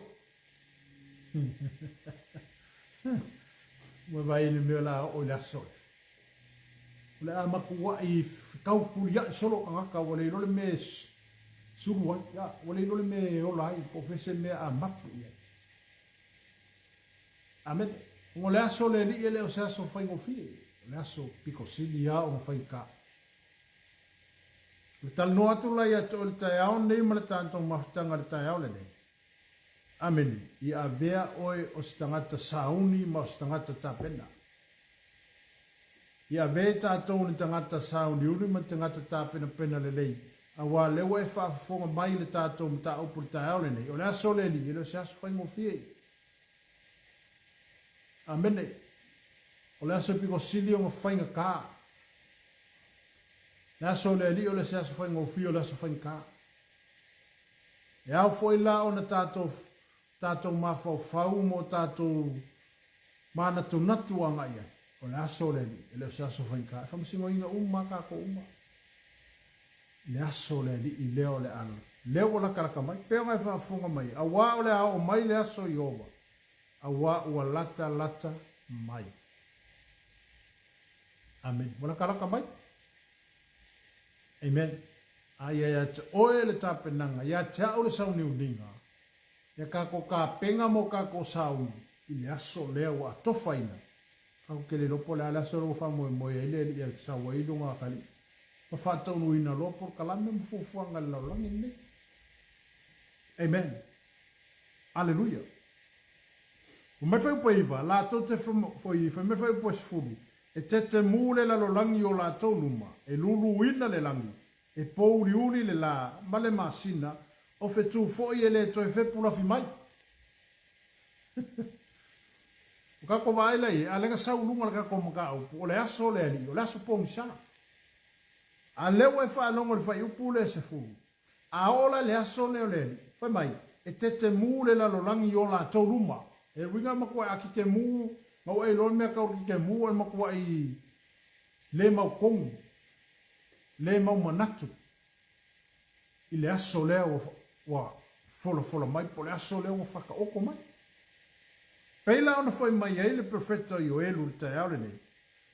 Ua vaai i le mea o le a oo i le aso lea. O le a matuai tautuliai solo tagata ua le iloa le mea e sulu ai, ua le iloa le mea e ola ai, po o fea se mea a mapu i ai. Amene. Ona o le aso o le Alii e le o se aso faigofie, o le aso pito sili lava ona faigata. O le talanoa atu la ia te oe i le taeao lenei ma le tatou mafutaga i le taeao lenei, Amene. Ia avea oe o se tagata sauni ma o se tagata tapena. Ia avea i tatou ni tagata sauniuni ma ni tagata tapenapena lelei, auā lea ua e faafofoga mai i le tatou mataupu i le taeao lenei, o le aso o le Alii, e le o se aso faigofie ia. Amene. O le aso e pito sili ona faigata. Le aso o le Alii o le se aso faigofie, o le aso faigata. E ao foi la ona tatou tatou mafaufau ma o tatou manatunatu agai i ai, o le aso o le Alii, e le o se aso faigata. E faamasinoina uma lava tatou uma i le aso o le Alii lea o le a lea ua latalata mai. Pei ona e faafofoga mai, auā o le a oo mai le aso o Ieova, auā ua latalata mai. Amene. Ua latalata mai. Amen. A ia ia te oe le tapenaga, ia te au le sauniuniga, ia tatou tapena mo tatou sauni i le aso lea ua atofaina. Tatou te le iloa po o le a le aso lea ua faamoemoe ai le Alii e sau ai lona atalii ma faataunuuina loa polokalame ma fuafuaga a le lalolagi lenei. Amen. Aleluia. Fai mai le fuaiupu e 9, latou te fai mai le fuaiupu e 10, E tetemu le lalolagi i o latou luma, e luluina le lagi, e pōuliuli le lā ma le masina, o fetu foi e le toe fepulafi mai. O tatou vaai la i ai, a lea na sau i luga o le tatou mataupu, o le aso o le Alii, o le aso pogisa. A lea ua e faalogo i le fuaiupu lea e 10, A oo la i le aso lea o le Alii, fai mai, e tetemu le lalolagi i o latou luma. E uiga e matuai a tetemu, na ua e iloa le mea tau le tetemu o le matuai le mautonu, le mau manatu i le aso lea ua, ua folafola mai, po o le aso lea ua faataoto mai. Pei la ona fai mai ai le perofeta o Ioelu i le taeao lenei,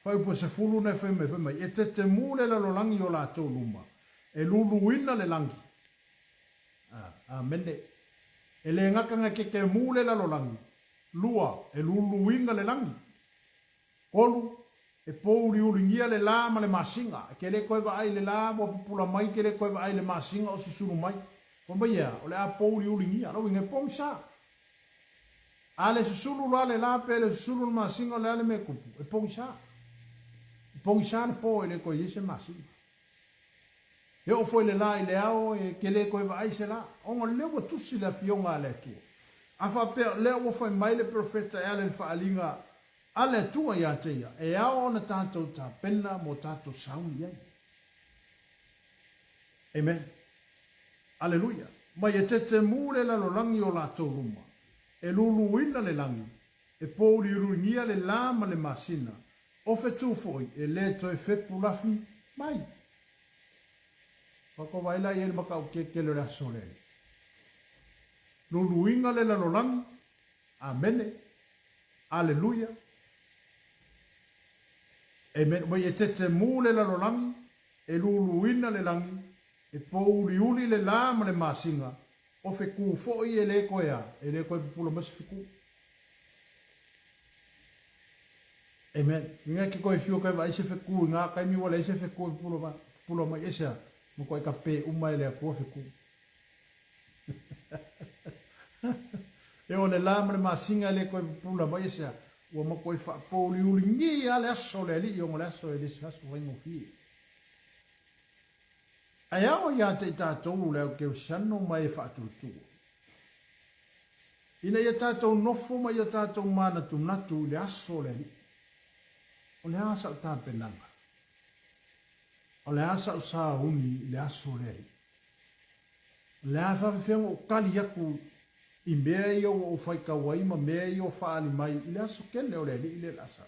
Fuaiupu e 10 na e fai mai, fai mai, E tetemu le lalolagi i o latou luma, e luluina le lagi. A, amene. E le gata na e tetemu le lalolagi, lua, e luluina le lagi. Tolu, e pōuliulingia le lā ma le masina. E te le toe vaai i le lā ua pupula mai, te le toe vaai i le masina o susulu mai. Fai mai e a? O le a pōuliulingia. Lona uiga e pogisa. A le susulu loa le la pe le susulu le masina o le a le mea e tupu? E pogisa. E pogisa le po e le toe i ai se masina. E oo foi le la i le ao e te le toe vaai se la, ona o lea ua tusi le Afioga a le Atua. A faapea o lea ua fai mai le perofeta e ala i le faaaliga a le Atua ia te ia, e ao ona tatou tapena mo tatou sauni i ai. Amen. Aleluia! Mai e tetemu le lalolagi o latou luma, e luluina le lagi, e pōuliuliuingia le lā ma le masina, O fetu foi e lē toe fepu lafi mai. Ua kova ai la i ai le matautia tele o le aso lea. Luluina le lalolagi. Amene. Aleluia. Amen. Ua e tetemu le lalolagi, e luluina le lagi, e pōuliuli le lā ma le masina, o fetu foi e lē toe a, e lē toe pupula mai se fetu. Amen. Inga ke koe fiu koe vaai se fetu i ngā taimi ua leai se fetu e pupula mai, pupula mai e sea, ma koe ka pē uma e le Atua fetu. E o le lā ma le masina e le toe pupula mai e sea, ua matuai faapouliuligia lava le aso o le Alii ona o le aso e le se aso faigofie. Ae ao ia te i tatou le au kerisiano ma e faatuatua, ina ia tatou nofo ma ia tatou manatunatu i le aso o le Alii. O le a sa'u tapenaga? O le a sa'u sauni i le aso o le Alii? O le a faafefea ona ou tali atu i mea ia ua ou faitau ai ma mea ia ua faaali mai i le aso tele o le Alii lea o le a sau?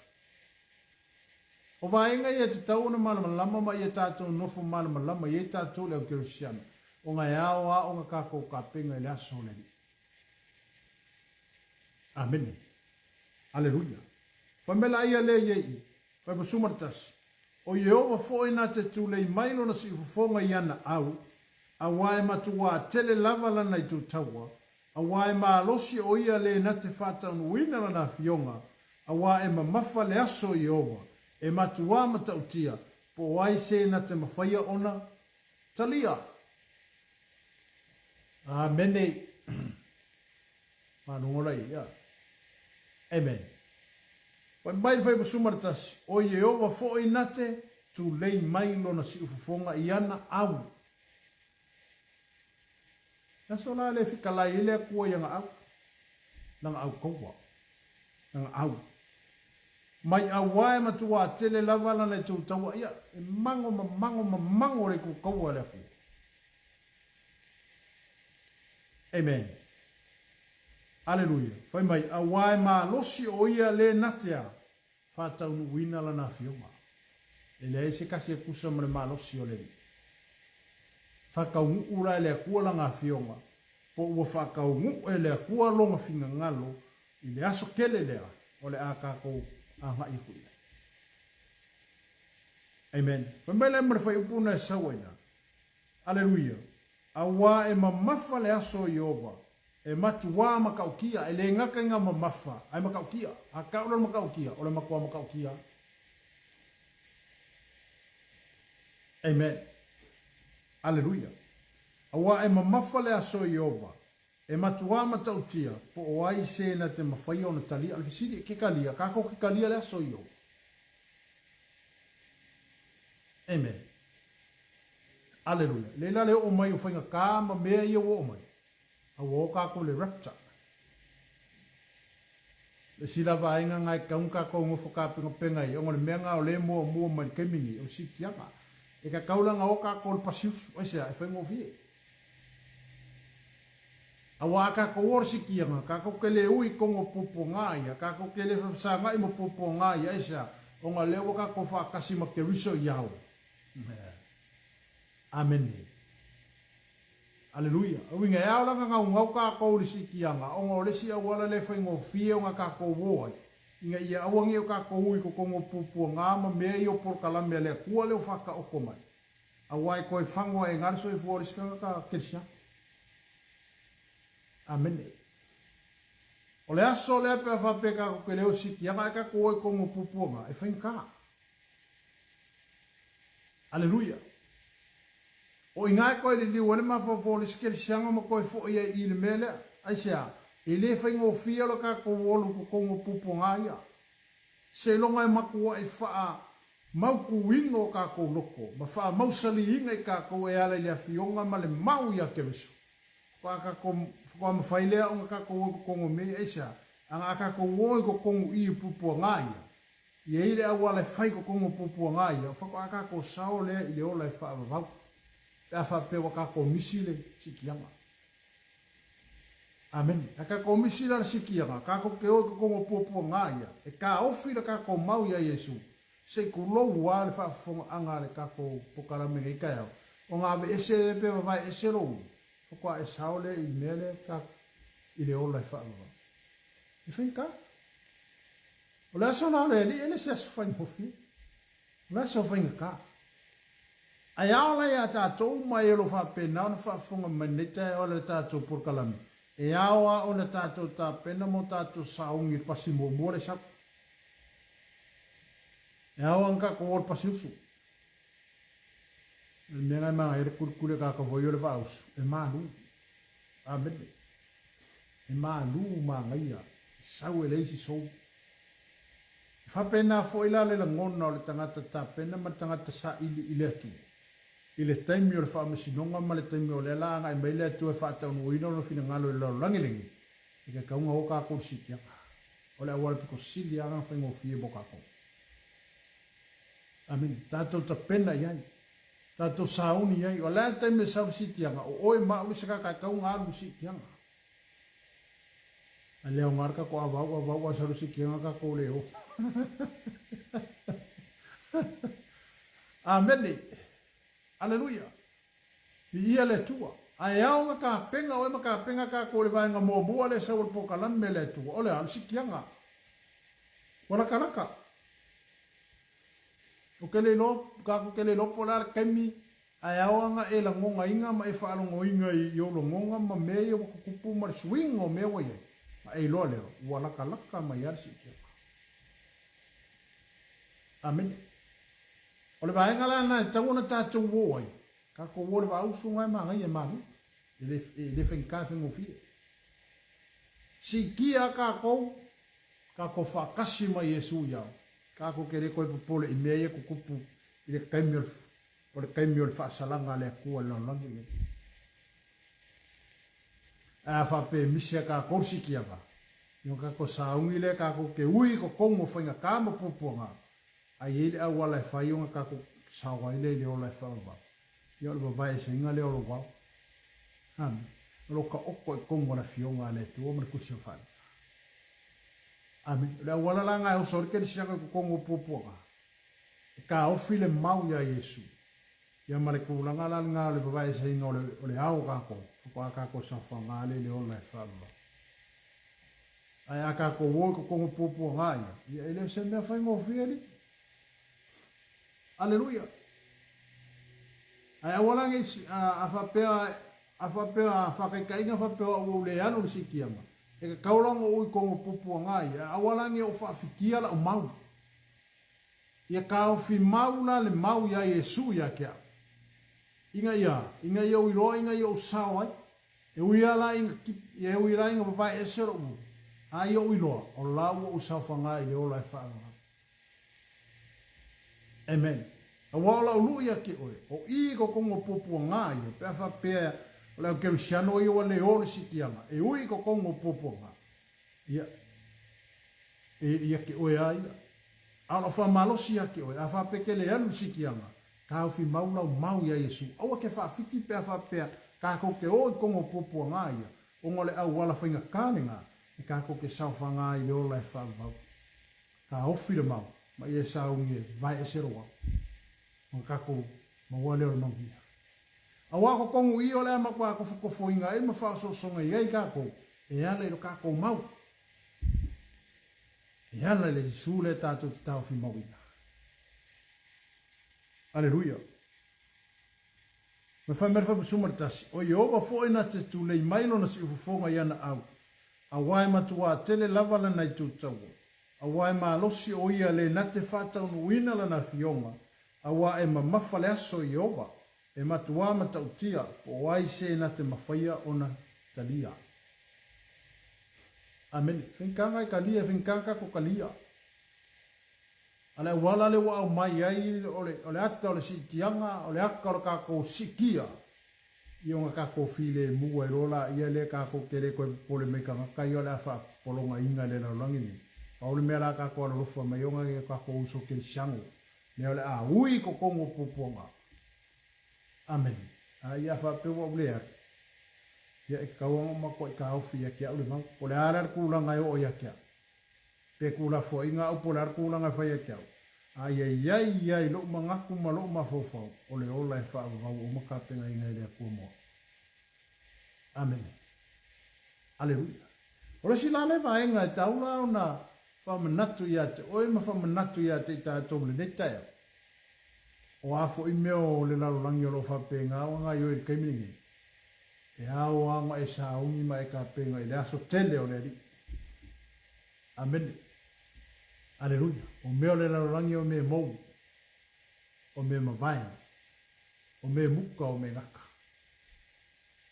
O vaega ia e tatau ona malamalama ma ia tatou nofo malamalama i ai tatou le au kerisiano, ona e ao lava ona tatou tapena i le aso o le Alii. Amene. Aleluia. Fai mai la ia lea i ai i, 51, O Ieova foi na te tulei mai lona siufofoga i ana au, auā e matuā tele lava lana itu taua, auā e malosi o ia lē na te faataunuuina lana afioga, auā e mamafa le aso o Ieova, e matuā matautia, po o ai se na te mafaia ona talia. Amene. Faalogo la ia. Amen. Fai mai le 51, O Ieova foi na te tulei mai lona siufofoga i ana au. Le aso la le fetalai ai le Atua i ana au, lana au kaua, lana au. Mai auā e matuā tele lava lana itu taua, ia, e mago ma mago ma mago le itu kaua a le Atua. Amen. Aleluia. Fai mai, auā e malosi o ia lē na te a faataunuuina lana afioga. E leai se kasi e tusa ma le malosi o le Alii. Faataunuu la e le Atua lana afioga, po ua faataunuu e le Atua lona finagalo i le aso tele lea o le a tatou agai atu i ai. Amen. Fai mai la ma le fuaiupu na e sau ai la. Aleluia! Auā e mamafa le aso o Ieova, e matuā matautia, e le gata i ngā mamafa, ae matautia. A kau la le matautia, o le matua matautia. Amen. Aleluia. Auā e mamafa le aso o Ieova, e matuā matautia, po o ai se na te mafaia ona talia. O le fesili, ke talia, kākou ke talia le aso o Ieova. Amen. Aleluia. Lea la le oo mai o faigata ma mea ia ua oo mai, a ua o kākou i le rapture. Le isi la vaega nga e tatau ona tatou nofo tapenapenapenga ai, ona o le mea nga o lea e muamua mai i le taimi nei, o le siitiaga. E tatau la ona o tatou i le pasiusu, aisea? E faigofie. Aua a tatou o le siitiaga, tatou te le ui i totonu o puapuaga ia, tatou te le fesagai ma puapuaga ia, aisea? Ona o lea ua tatou faatasi ma Keriso i ao. Amene. Aleluia. O uiga, e ao la ona gaugau tatou i le siitiaga, ona o le isi auala lea e faigofie ona tatou o ai, ina ia aua ne i o tatou ui i totonu o puapuaga ma mea ia o polokalame a le Atua lea ua faataoto mai, aua e toe fago ae le soifua o le isi tagata kerisiano. Amene. O le aso lea pe a faapea tatou te le o i siitiaga ae tatou o i totonu o puapuaga, e faigata. Aleluia! O i ina e toe liliu ai le mafaufau o le isi kerisiano ma toe foi ai i le mea lea. Aisea? E le faigofie lo tatou olu i totonu o puapuaga ia. Seiloga e matuai faamautuina o tatou loto ma faamausaliina i tatou e ala i le Afioga ma le mau ia Keriso. Faatoa tatou, faatoa mafai lea ona tatou o i totonu o mea ia. Aisea? Ana a tatou o i totonu i i puapuaga ia, I ai le auala e fai totonu o puapuaga ia, faatoa tatou sao lea i le ola e faavavau, pe a faapea ua tatou misi le sikiaga. Amene. A tatou misi la le sikiaga, tatou te o i totonu o puapuaga ia, e taofi le tatou mau ia Iesu. Se i kulou lava le faafofogaaga a le tatou polokalame i lenei taeao, ona aveese lea pe vavae ese lou ulu, faatoa e sao lea i le mea lea ta i le ola e faavavau. E faigata. O le aso la o le Alii e le se aso faigofie. O le aso faigata. Ae ao la ia tatou uma e o lo o faapena ona faafofoga mai lenei taeao i le tatou polokalame, e ao lava ona tatou tapena mo tatou sauni i le pasi muamua le sau. E ao lava ona tatou o i le pasi usu. O le mea lena e manaia le kulikuli a tagata foi o le vaausu, e malu. Amene. E malu manaia, e sau e leai se sou. E faapena foi la le lagona o le tagata tapena ma le tagata saili i le Atua, i le taimi o le faamasinoga ma le taimi o lea la agai mai le Atua e faataunuuina lona finagalo i le lalolagi lenei, e tatau ona o tatou i le siitiaga. O le auala pito sili lava ona faigofie mo tatou. Amene. Tatou tapena i ai. Tatou sauni i ai. O le a le taimi e sau i le siitiaga, o oe ma au le isi tagata e tatau ona alu i le siitiaga. Ae le aoga le tatou avau avau ae sau le siitiaga tatou le o. Amene. Aleluia. Viia le Atua. Ae ao ona tapena oe ma tapena tatou i le vaega muamua lea e sau o le polokalame a le Atua, o le a? O le siitiaga. Ua latalata. Ou te le iloa, tatou te le iloa po o le a le taimi, ae ao lava ona e lagonaina ma e faalogoina i ou lagona ma mea ia ua tutupu ma le suiga o mea ua i ai, ona e iloa lea, ua latalata mai lava le siitiaga. Amene. O le vaega la lena e tatau ona tatou o ai, tatou o i le vaausu lena e manaia e malu, e le, e le faigata e faigofie. Siitia lava tatou, tatou faatasi ma Iesu i ao, tatou te le toe popole i mea ia tutupu i le taimi o le, o le taimi o le faasalaga a le Atua i le lalolagi lenei. Ae a faapea e misi ia tatou le siitiaga, ia ona tatou sauni lea tatou te ui i totonu o faigata ma puapuaga, Ae i ai le auala e fai ona tatou sao ai lea i le ola e faavavau. Ia o le vavaeeseina lea o lou ao. Amene. O lo taoto i totonu o le Afioga a le Atua ma le Tusi o Faaaliga. Amene. O le auala la lena e oso ai le kerisiano i totonu o puapuaga, e taofi le mau ia Iesu, ia ma le tulaga la lena o le vavaeeseina o le, o le ao o tatou, faatoa tatou saofaga lea i le ola e faavavau. Ae a tatou o i totonu o puapuaga ia, ia e le o se mea faigofie alii. Aleluia. Ae aua la nei, a faapea, a faapea, faataitaiga faapea o au ua ou le alu i le siitiaga, e tatau la ona ou i totonu o puapuaga ia, ae aua la nei ou faafitia lau mau. Ia taofi mau la le mau ia Iesu ia te au. Ina ia, ina ia ou iloa ina ia ou sao ai. E ui lava la ina e ui la ina vavae ese lou ulu, a ia ou iloa, o la ua ou saofaga i le ola e faavavau. Amen. Aua o lau luʻu ia te oe, o i i totonu o puapuaga ia, pe a faapea o le au kerisiano ia ua le o le siitiaga, e ui i totonu o puapuaga, ia, e ia te oe a ia. A o lau faamalosi ia te oe, a faapea e te le alu i le siitiaga, Taofi mau lau mau iā Iesu. Aua ke faawhiti pe a faapea kākou ke o i kongo puapuagā ia, ona o le auala faigata lena e kākou ke saofagā i le ola e faavavau. Taofi le mau, ma ia e sauni e vae ese lou ao. Ona kākou maua lea o le manuia. Auā ko kongu i o le a matua tofotofoina ai ma faaosoosoga i ai kākou, e ala i lo kākou mau. E ala i le Iesu lea tātou te taofi mauina. Aleluia! Me whai mai le whai le tasi, o Ieova foi na te tulei mai lona siufofoga i ana au, auā e matuā tele lava lana itu taua, auā e malosi o ia le na te faataunuuina lana afioga, auā e mamafa le aso i Ieova, e matuā matautia, po o ai se na te mafaia ona talia. Amene. Whinkanga e kalia, whinkanga ko kalia. A le auala lea ua aumai ai o le, o le ata o le siitiaga, o le aka o le tatou siitia, ia ona tatou filemu ai loa laia lea tatou te le toe popole mai tagata ia o le a faapologaina i le lalolagi nei. Pau le mea la tatou alolofa mai ona e tatou uso kerisiano, lea o le a ui i totonu o puapuaga. Amene. A ia faapea ua ou le alu, ia e tatau lava ona matuai taofi ia te au le mau. Po o le a la le tulaga e oo ia te au. Pe tuulafoaiga au po o le a le tulaga e fai ia te au. A ia i ai ia i lou manatu ma lou mafaufau, o le ola e faavavau uma tapenaina e le Atua mo au. Amene. Aleluia. O le isi la lea vaega e tau la ona faamanatu ia te oe ma faamanatu ia te i tatou i lenei taeao, o a foi mea o le lalolagi o lo o faapena ona gaoioi i le taimi lenei, e ao lava ona e sauni ma e tapena i le aso tele o le Alii. Amene. Aleluia. O mea o le lalolagi o mea mou, o mea mavae, o mea muka, o mea gata.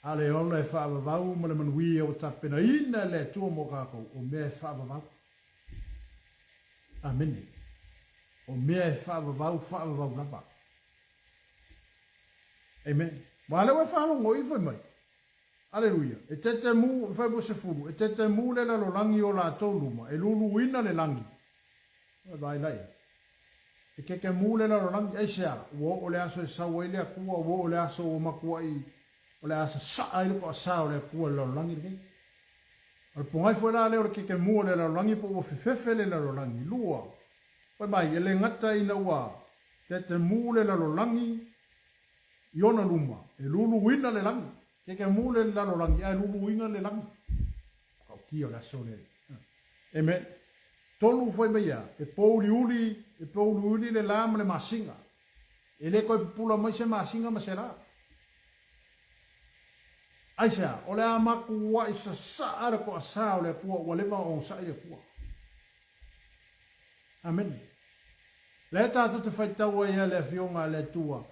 A le ola e faavavau ma le manuia ua tapenaina e le Atua mo tatou, o mea e faavavau. Amene. O mea e faavavau, faavavau lava. Amen. Ua lea ua e faalogo i fai mai. Aleluia. E tetemu, fai mo 10, e tetemu le lalolagi o latou luma, e luluina le lagi. Ua vaai la ia. E tetemu le lalolagi, aisea? Ua oo le aso e sau ai le Atua, ua oo le aso ua matuai o le a sasaa ai le toasa o le Atua i le lalolagi lenei. O le pogai foi la lea o le tetemu o le lalolagi po ua fefefe le lalolagi. Lua, fai mai, e le gata ina ua tetemu le lalolagi i ona luma, e luluina le lagi. Tetemu le lalolagi ae luluina le lagi. Matautia o le aso lea. Amen. Tolu fai mai ia, e pōuliuli, e pōuliuli le la ma le masina. E le toe pupula mai se masina ma se la. Aisea, o le a matuai sasaa le toasā o le Atua ua leva ona onosai le Atua. Amene. Lea tatou te faitau ai ia le Afioga a le Atua,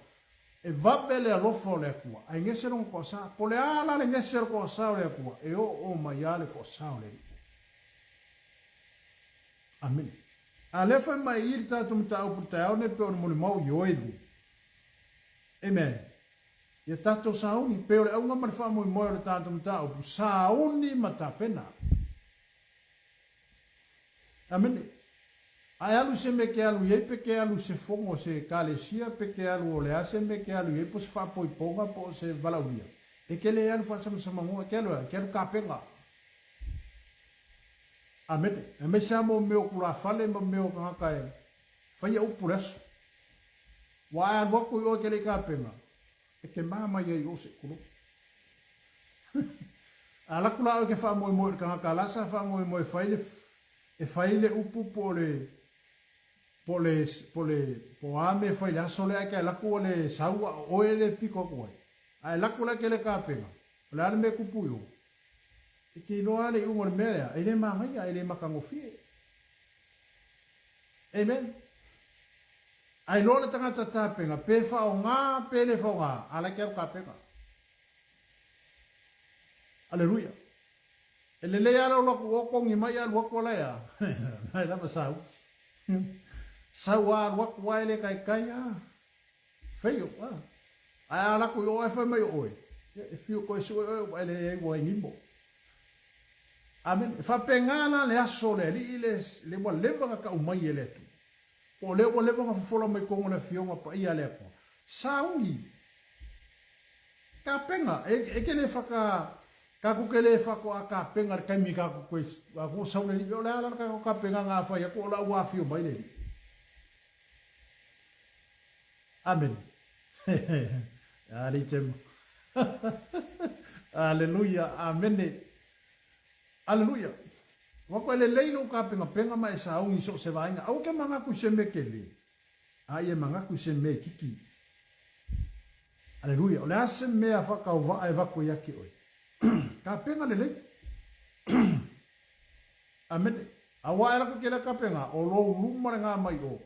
e vave le alofa o le Atua, ae gese lona toasā. Po o le a la le gese o le toasā o le Atua, e oo mai lava le toasā o le Alii. Amene. A lea fai mai i le tatou mataupu i le taeao nei pei ona molimau i Ioelu. Amen. Ia tatou sauni, pei o le auga ma le faamoemoe o le tatou mataupu, sauni ma tapena. Amene. A e alu i se mea e ke alu i ai, pe ke alu i se fono o se ekalesia, pe ke alu o le a se mea e ke alu i ai, po o se faapoipoga, po o se valaaulia, e ke le alu faasamasamagoa, e ke alu e a? E ke alu kapena. Amene. Aemaise lava mo mea o tulafale ma mea o tagata e faia upu le aso. Ua a e alu atu i o e ke le i kapena, e ke mā mai ai i o seʻi tulou. A alu atu la oe e ke faamoemoe i le tagata la sa faamoemoe e fai le, e fai le upu po o le, po o le, po o le, po o a mea e fai i le aso lea ae ke alu atu ua le sau a o oe le pito atu ai. A e alu atu la e ke le kapena, o le a le mea e tupu i o? E te iloa lava le iuga o le mea lea, e le manaia, e le matagofie. Amen. A iloa le tagata tapena, pe faaaoga, pe le faaaoga, a la e ke alu tapena. Aleluia. E lelei lava le olo atu o togi mai alu atu ala ea. Mai lava sau. Sau a alu atu a e le taitai a. Feio, a. Ae a alu atu i o ae fai mai o oe. E fiu koe sue oe ua e leai ua e nimo. Amen. E faapena la le aso o le Alii le, le ua leva na tau mai e le Atua. Po o lea ua leva ona fofola mai totonu o le Afioga Paia a le Atua. Sauni. Tapena. E, e ke le whaka, tatou te le whatoa tapena le taimi tatou te, tatou sau le Alii. O le a la le tatou tapena nga whai atu o la ua afio mai le Alii. Amene. Alii Temo. Aleluia. Amene. Aleluia. Ua koe lelei lou kapengapenga ma e sauni i so o se vaega. Aua ke manatu i se mea kele, a ia manatu i se mea itiiti. Aleluia. O le a se mea whakauvaa e vako ia te oe? Kapenga lelei. Amene. Aua e laku kela kapenga, o lou luma le ngā mai o.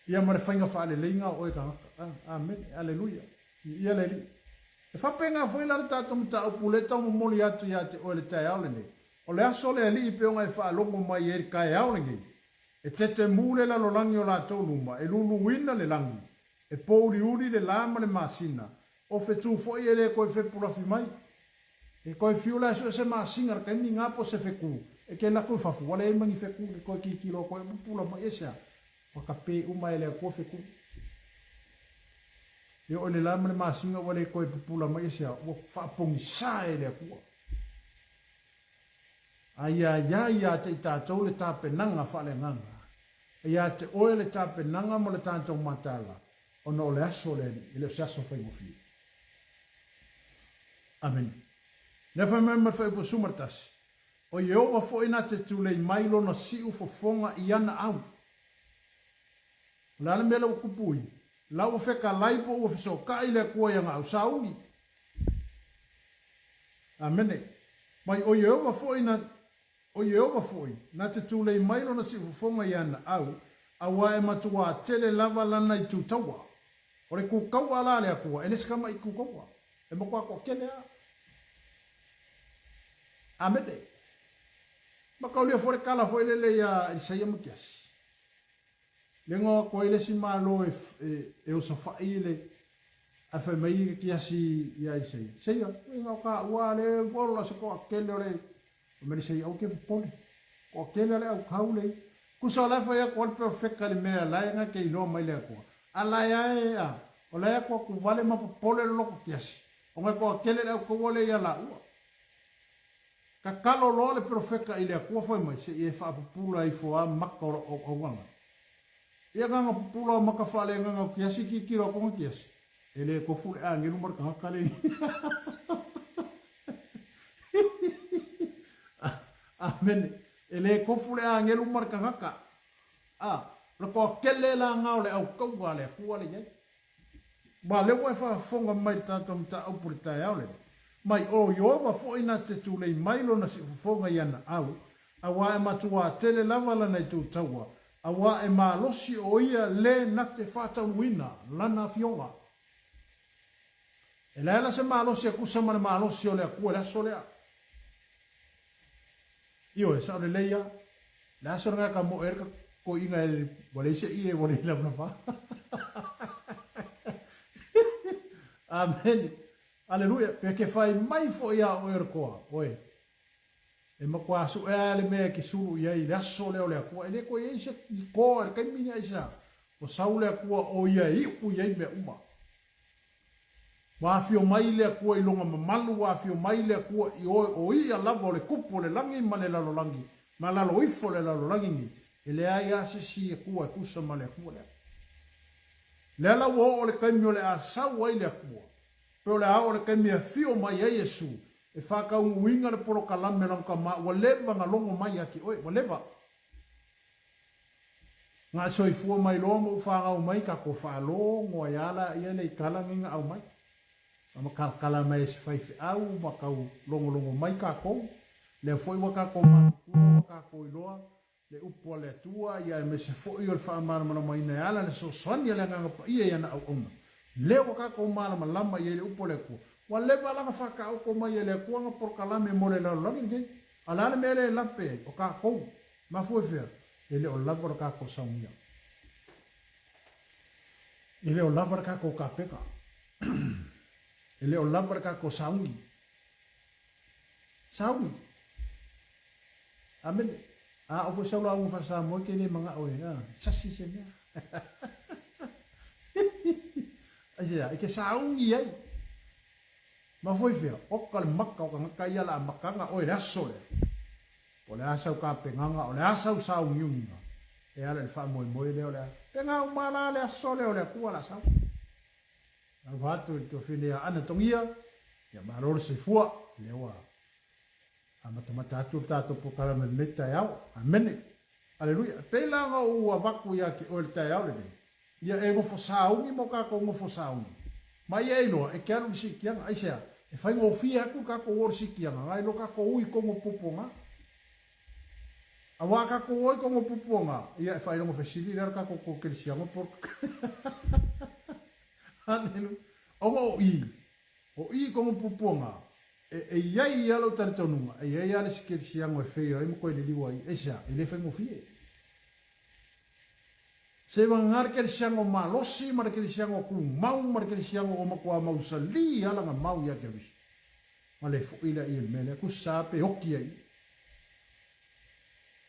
Ia ma le faiga faaleleiga o oe tagata. Amene. Aleluia. Ia le Alii. E faapena foi la le tatou mataupu lea e taumomoli atu ia te oe le taeao lenei. O le aso o le Alii pei ona e faalogo mai ai le taeao lenei, e tetemu le lalolagi o latou luma, e luluina le lagi, e pōuliuli le la ma le masina, o fetu foi e le toe fepulafi mai. E toe fiu la e sue se masina le taimi na po o se fetu, e ke latou i fafo, ua leai ma ni fetu ke toe tilotilo atu ai, pupula mai e se a? Ua kapē uma e le Atua fetu. E oo i le la ma le masina ua le toe pupula mai e se a? Ua faapogisā e le Atua. A ia iā ia te i tatou le tapenaga faaleagaga. E ia te oe le tapenaga ma le tatou mataala, ona o le aso o le Alii, e le o se aso faigofie. Amene. Lea fai mai ma le Fuaiupu 11, O Ieova foi na te tulei mai lona siu fofoga i ana au. O le a le mea lea ua kupu i? La ua fekalai po ua fesootai le Atua i ana au sauni. Amene. Mai o Ieova foi na O Ieova foi, na te tulei mai lona siufofoga i ana au, auā e matuā tele lava lana itu taua. O le kūkaua la a le Atua, e le se tamaʻi kūkaua, e matua toatele lava. Amene. Mataulia foi le tala foi lele iā Elisaia ma Kiasi. Le igoa atu ai le isi Malo e osofai le ae fai mai le kiasi ia Isaia, Isaia, ui na o taua le ua ola se toatele o le Fai mai le Isaia, aua ke popole, toatele le aukau le Kusa o la e fai atu ai le perofeta i le mea la e na te iloa mai le Atua, a la e ae a, o la e atu atu vale ma popole le loto kiasi, ona e toatele le aukaua lea ia laua. Tatalo loa le perofeta i le Atua fai mai, Se i e faapupula ifo a maka o lau auaunaga. Ia na na pupula o maka faaleagaga o Kiasi tilotilo atu na Kiasi, e le tofu le agelu ma le tagata le. Amene. E le tofu le agelu ma le tagata. A, o le toatele la na o le aukaua a le Atua le i ai. Ma lea ua e faafofoga mai i le tatou mataupu i le taeao lenei, mai o Ieova foi na te tulei mai lona siufofoga i ana au, auā e matuā tele lava lana itu taua, auā e malosi o ia le na te faataunuuina lana afioga. E leai la se malosi e tusa ma le malosi o le Atua i le aso lea. Ioe, sao lelei a. Le aso lenei ka moe ka koiga e ua leai se ie ua leai lavalava. Amene. Aleluia. Pe ke fai mai foi ia oe o le toa, oe. E matua suea a le mea e ke sulu i ai i le aso lea o le Atua. E le toe i ai se ni toa i le taimi ni aisea. Ua sau le Atua o ia e iu i ai mea uma. Ua afio mai le Atua i lona mamalu, ua afio mai le Atua i oe, o ia lava o le Tupu o le lagi ma le lalolagi, ma lalo ifo o le lalolagi nei, e leai lava se isi Atua e tusa ma le Atua lea. Lea la ua oo le taimi o le a sau ai le Atua, pe o le a oo le taimi e afio mai ai Iesu, e faataunuuina le polokalame o lana Tama ua leva na logo mai ia te oe, ua leva. Nga soifua mai loa ma ou fanau mai tatou faalogo ai a laia le i tala nei na aumai. A ma kalakala mai e se faifeau ma tau logologo mai tatou. Lea foi ua tatou matutua ua tatou iloa le upu a le Atua ia aemaise foi o le faamalamalamaina e ala le fesoasoani a le Agaga Paia i ana auauna. Lea ua tatou malamalama i ai le upu a le Atua. Ua leva la na faataoto mai e le Atua ana polokalame mo le lalolagi lenei. A o le a le mea lea e lape ai? O tatou. Mafua i fea? E le o lava le tatou saunia. E le o lava le tatou kapeka. E le o lava le tatou sauni. Sauni. Amene. A o foi sau lauga faa-Samoa e ke le mana'o e, a, sasi se mea. Aisea, e ke sauni ai. Mafua i fea? Oka le maka o tagata ia le amataga oe le aso lea. Po o le a sau kapenaga, o le a sau sauniuniga, e ala i le faamoemoe lea o le a. Pena uma la le aso lea o le Atua o le a sau. Alofa atu i le tuafine ia Ana Togia, ia malo le soifua, lea ua amatamata atu le tatou polokalame i lenei taeao. Amene. Aleluia. E pei la ona ou avatu ia te oe i le taeao lenei, ia e nofo sauni ma o tatou nofo sauni. Ma ia e iloa, e te alu i le siitiaga. Aisea? E faigofie atu le tatou o i le siitiaga, nai lo tatou o i totonu o puapuaga. Aua a tatou o i totonu o puapuaga, ia e faailoga fesili lea le tatou kokelisiano po Aleluia. Ona o i, o i i totonu o puapuaga, e i ai lava lou talitonuga, e i ai lava le isi kerisiano e feio ai ma toe liliu ai. Aisea? E le faigofie. Seivagana le kerisiano malosi ma le kerisiano tumau ma le kerisiano ua matua mausali lava lana mau ia Keriso. Ma le foi lea i le mea lea, tusa pe oki ai.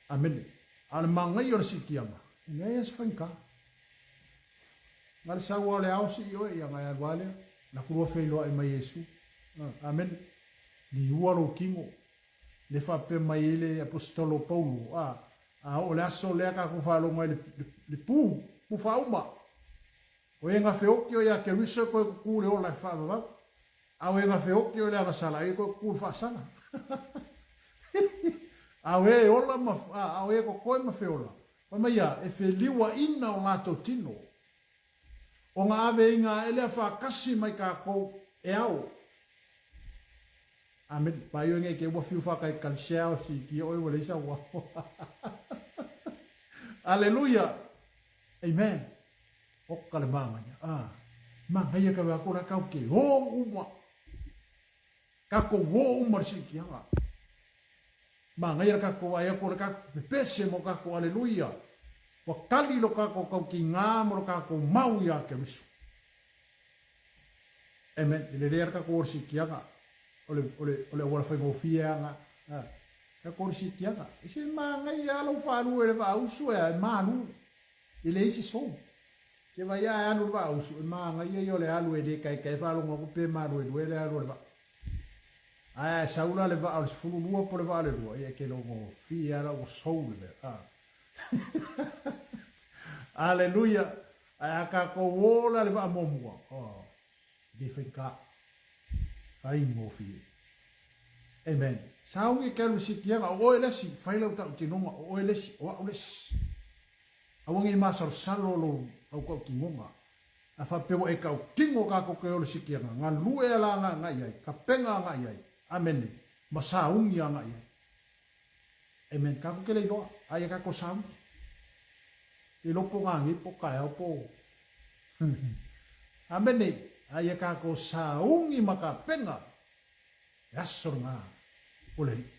Amene. A o le manaia o le siitiaga, e leai lava se faigata. Na le sau lava o le ao sii oe, ia na e alu lava lea. Na kulua feiloai mai Iesu. Amene. Liua lou tino. Le faapea mai ai le Aposetolo o Paulo, a. A oo le aso lea kakou faalogo ai le pu, pu faauma. O e gafeoki o ia Keriso e koe kuku le ola e faavavau. A o e gafeoki o le agasala e koe kuku le faasala. A o e ola ma, a o e kokoe ma feola, fai mai ia, e feliuaina o latou tino. O ga ave i ga ae lea faakasi mai kakou e ao. Amen. Paio nge ke ua fiu whakai kalisia o si ki oi ua leisa ua. Aleluia. Amen. Oka le māngaia. Ah, māngaia ka wea kora kau ke o uma. Ka ko o uma le sikianga. Māngaia ka ko ai ko le ka pepese mo ka ko aleluia. Wa kali lo ka ko kau ki ngā mo lo ka ko mau ia ke rusu. Amen. E le rea ka ko o le sikianga. O le, o le, o le awala whaingofie anga. Ah. Ka ko o le sikianga. E se māngaia alo whālu e le vausu e ai mālu. E leai se sou. Ke vai a e alu le vaausu, e māngaia ia o le alu e le kaekae faalogo aku pe māluelue le alu o le vaa. Ae a e sau la le vaa o le 12 po o le vaa o le 2, ia e ke logofie a la ua sou le mea. Ah. Aleluia! Ae a kākou ō la le vaa muamua, oh, e le faigata. Faigofie. Amen. Sauni e ke alu i sikiaga, o oe le isi, fai lau tautinoga, o oe le isi, o au le isi. Aua nei masalosalo lou kaukautinoga, a faapea ua e kautino kakou ke olo sikiaga, galue ala agaga i ai, kapega agaga i ai. Amene. Ma sauni agaga i ai. Amen. Kakou ke le iloa, aia kakou sauni. Le iloa po gagi, po kaeao, po... Amene. Aia kakou sauni ma kapega. E aso ngā o le Alii.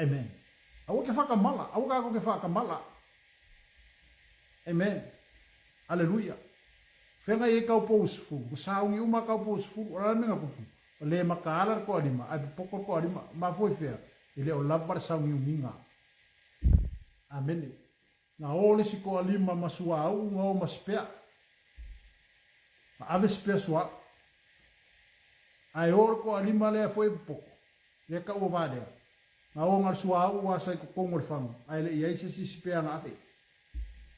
Amen. Aua ke whakamala, aua kākou ke whakamala. Amen. Aleluia. Whenga i e kau pou sefulu, ko saungi uma kau pou sefulu, o la menga kupu. O le makaala le koa lima, ai popoko le koa lima, mafua i whea, e le o lava le saungi unginga. Amene. Na o le isi koalima ma suauu nga o ma spea. Ma ave spea suauu. Ae o le koalima lea foi e popoko, lea ka ua va lea. Na o nga le suauu a sa i kokongo le fagu, ae le i ai se isi spea nga ave.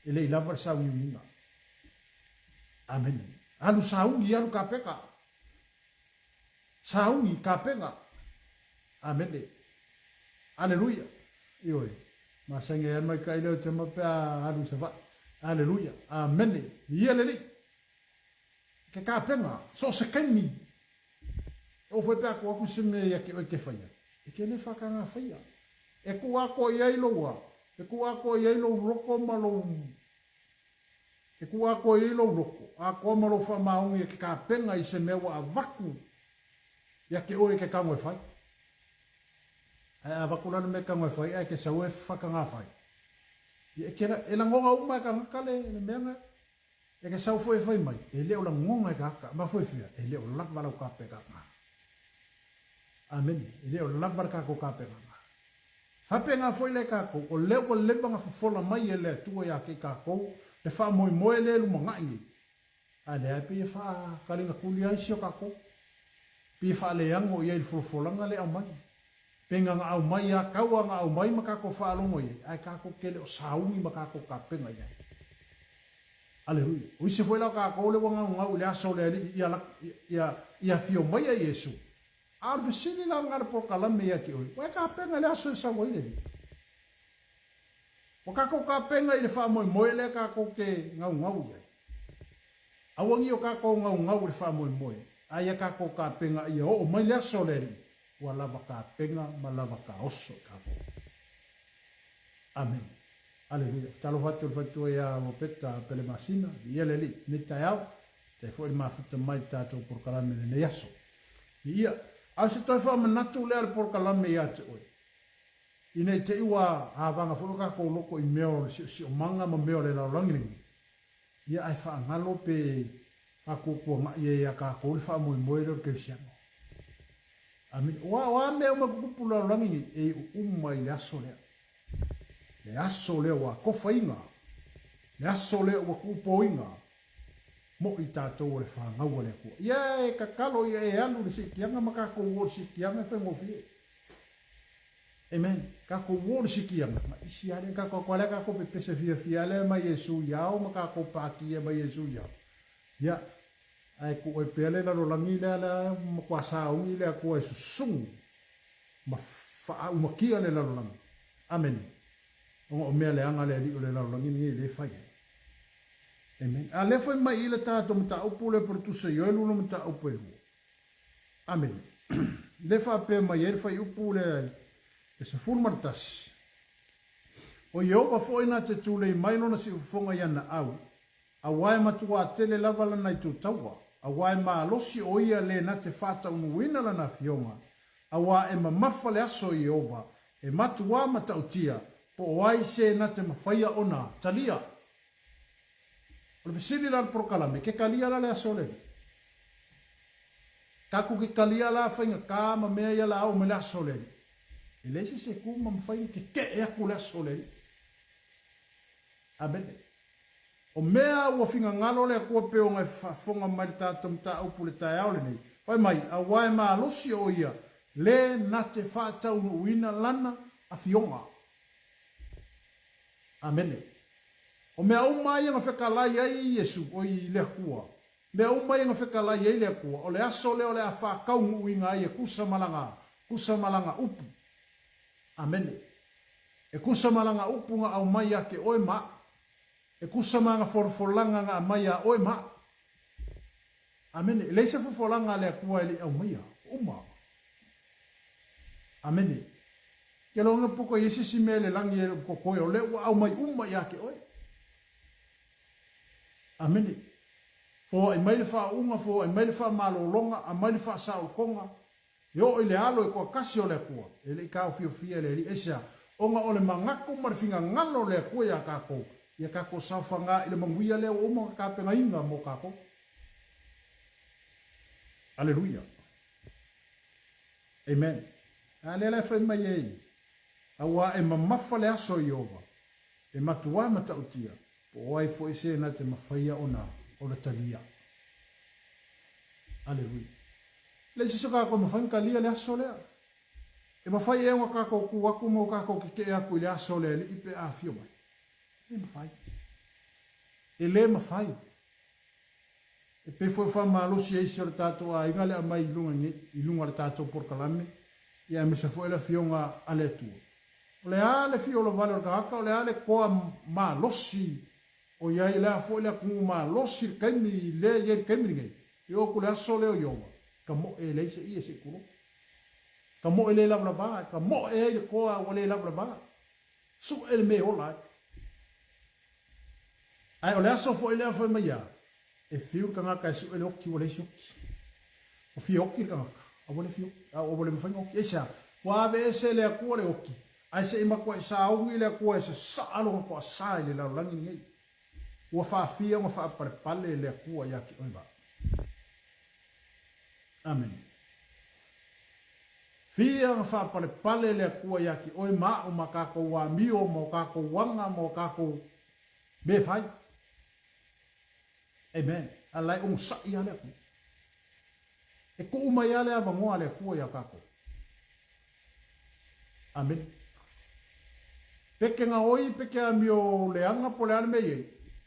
E le i lava le sauniuniga. Amene. Alu sauni, alu kapeka. Sauni, kapega. Amene. Aleluia. Ioe. Masani ai mai kai leo te ma pe a alu i Savaii. Aleluia. Amene. Ia le Alii. Ke kapenga, so o se kaimi. E o foi pe a ko aku se mea ia ke oe ke whaia. E ke le whakanga whaia. E ku ako i ai lou a. E ku ako i ai lou loko ma lou E ku ako i ai lou loko. Akoa ma lou whamaongi e ke kapenga i se mea ua avaku ia ke oe ke kango e whai. Ae avaku lana me kango e whai, ae ke sau e whakangā whai. Ia e ke e langonga uma e kangaka le, le mea nga. E ke sau foi e whai mai, e leo langonga e kaka, ma foi whia, e leo lava lau kapeka nga. Amene, e leo lava le kako kapeka nga. Faapena foi le kakou, o lea ua leva na fofola mai e le Atua ia te i kakou, le faamoemoe lea e lumanaʻi nei. A lea e pei e faakalingatuli ai si o kakou. Pei e faaleago i ai le folafolaga lea e aumai. Pei na na aumai a kau a na aumai ma kakou faalogo i ai, ae kakou ke le o sauni ma kakou kapena i ai. Aleluia. O isi foi la o kakou lea ua gaugau i le aso o le Alii ia, ia, ia afio mai ai Iesu, A o le fesili la nga le polokalame ia te oe, ua e kapena i le aso e sau ai le Alii? Ua kakou kapena i le faamoemoe lea kakou ke gaugau i ai? Aua ni o kakou gaugau i le faamoemoe, a ia kakou kapena ia oo mai le aso o le Alii, ua lava kapena ma lava kaoso i kakou. Amene. Aleluia. Talofa atu i le faletua ia Ropeta Pelemasina, viia le Alii, nei taeao, tai foi le mafuta mai i le tatou polokalame i lenei aso. Ia, a o se toe faamanatu lea o le polokalame ia te oe, ina i te i ua hāvaga foi o kākou loko i mea o le siosiomaga ma mea o le lalolagi lenei, ia ae faagalo pe faakuakuagaʻi ai iā kākou le faamoemoe lea o le kerisiano. Amene. Ua, o a mea uma e kukupu i le lalolagi nei, e iu uma i le aso lea. Le aso lea ua kofaina, le aso lea ua kuupoina, Moʻi tatou o le fanau a le Atua. Ia e tatalo ia e alu i le siitiaga ma tatou o i le siitiaga e faigofie. Amen. Kākou ō le sikiaga, ma isi ale kākou ko ale kākou pepese fiafia ale ma Iesu iao ma kākou pākia ma Iesu iao. Ia, ae ku oi pea le lalolagi lea lea matua sauni le Atua e susugu ma faaumakia le lalolagi. Amene. Ona o mea leaga le alii o le lalolagi lenei lea e fai ai. Amen. A lea foi mai i le tatou mataupu lea po le tusa i oe lula mataupu e lua. Amene. Lea faapea mai ai le fuaiupu lea i le 11. O Ieova foi na te tulei mai lona siufofoga i ana au, Aua e matuā tele lava lana itu taua, aua e malosi ʻo ia le na te faataunuuina lana afioga, aua e mamafa le aso i Ieova, e matuā matautia, po o ai se na te mafaia ona talia. O le fesili la le polokalame, ke kalia la le aso o le Alii? Kaku ke kalia la faigata ma mea ia la oo mai le aso o le Alii. E leai se isi e ku ma mafai ona kekeʻe aku le aso o le Alii. Amene. O mea ua fingagalo le Atua pei ona e faafofoga mai le tatou mataupu i le taeao lenei, fai mai, aua e malosi ʻo ia le na te faataunuuina lana afioga. Amene. O mea uma ia na fetalai ai Iesu, oi le Atua, mea uma ia na fetalai ai le Atua, o le aso lea o le a faataunuuina ai e tusa ma lana, tusa ma lana upu. Amene. E tusa ma lana upu na aumai ia te oe ma aʻu. E tusa ma ana folafolaga na aumai iā oe ma aʻu. Amene. E leai se folafolaga a le Atua e le i aumaia. Ua uma. Amene. Ke loa na poko i ai se isi mea i le lagi e le o kokoe, o lea ua aumai uma ia te oe. Amene. Foai mai le faauuga, foai mai le faamalologa, aumai le faasaolotoga, E oo i le alo e toatasi o le Atua, e le i taofiofia e le Alii. Aisea? Ona o le manatu ma le finagalo o le Atua iā tātou, ia tātou saofaga i le manuia lea ua uma ona tapenaina mo tātou. Aleluia. Amen. A lea la e fai mai ai, Auā e mamafa le aso i Ieova, e matuā matautia, po o ai foi se na te mafaia ona ona talia. Aleluia. Leai se isi o kākou e mafai ona talia le aso lea. E mafai ea ona kākou kū atu ma o kākou kekeʻe atu i le aso o le Alii pe a afio mai? E le mafai. E le mafai. E pei foi o faamalosi e isi o le tatou aiga le aumai i luga nei, i luga o le tatou polokalame, ia aemaise foi le Afioga a le Atua. O le a le fia ola vale o le tagata, o le a le toa malosi o i ai, o le a foi le atunuu malosi i le taimi lea e i ai i le taimi lenei, e oo atu i le aso lea o Ieova, e ka moe e leai se ie se i tulou. E ka moe le lavalava, e ka moe ai le toa ua le lavalava. Sue le mea e ola ai. Ae o le aso foi lea fai mai a, e fiu le tagata e sue le oki ua leai se oki. Ua fia oki le tagata, a ua le fia oki, a ua le mafai ona oki. Aisea? Ua aveese e le Atua le oki, ae se i matuai sauni le Atua e sasaa lona toasa i le lalolagi lenei. Ua faafia ona faapalepale le Atua ia te oe ma au. Amene. Fia ona faapalepale le Atua ia te oe ma au ma tatou amio ma o tatou aga ma o tatou mea e fai. Amen. A la e onosai lava le Atua. E tuu mai lava le avanoa a le Atua iā tatou. Amene. Peke gaoi, peke amio leaga po o le a le mea i ai,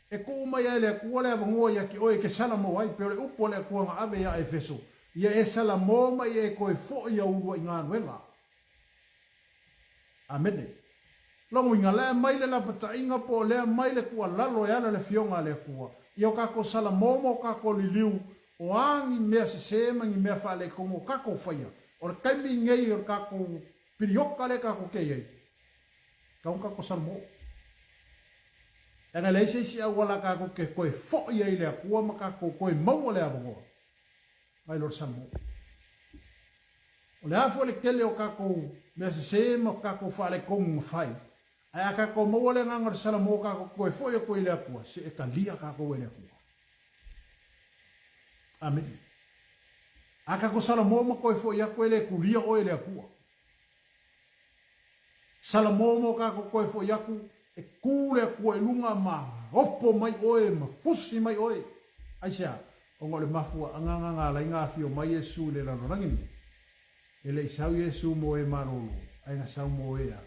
e tuu mai lava e le Atua le avanoa ia te oe e te salamo ai, pei o le upu a le Atua na ave ia Efeso, ia e salamo ma ia e toe foi ia uluai galuega. Amene. Lona uiga, lea mai le lapataiga po o lea mai le tuualalo e ala i le Afioga a le Atua, ia o tatou salamo ma o tatou liliu, o a ni mea sese ma ni mea faaletonu o tatou faia, o le taimi nei o le tatou pilioka lea tatou te i ai, tatau ona tatou salamo. Leaga e leai se isi auala tatou te toe foi ai i le Atua ma tatou toe maua le avanoa mai lo le salamo. O le a foi le tele o tatou mea sese ma tatou faaletonu na fai, ae a tatou maua le agaga o le salamo tatou toe foi atu ai i le Atua, se e talia tatou e le Atua. Amene. A tatou salamo ma toe foi atu e le tulia oe e le Atua. Salamo mo tatou toe foi atu, e ku le Atua i luga ma opo mai oe ma fusi mai oe. Aisea? Ona o le mafuaaga na na ala ai na afio mai Iesu i le lalolagi lenei. E le i sau Iesu mo e malolo, Ae na sau mo ea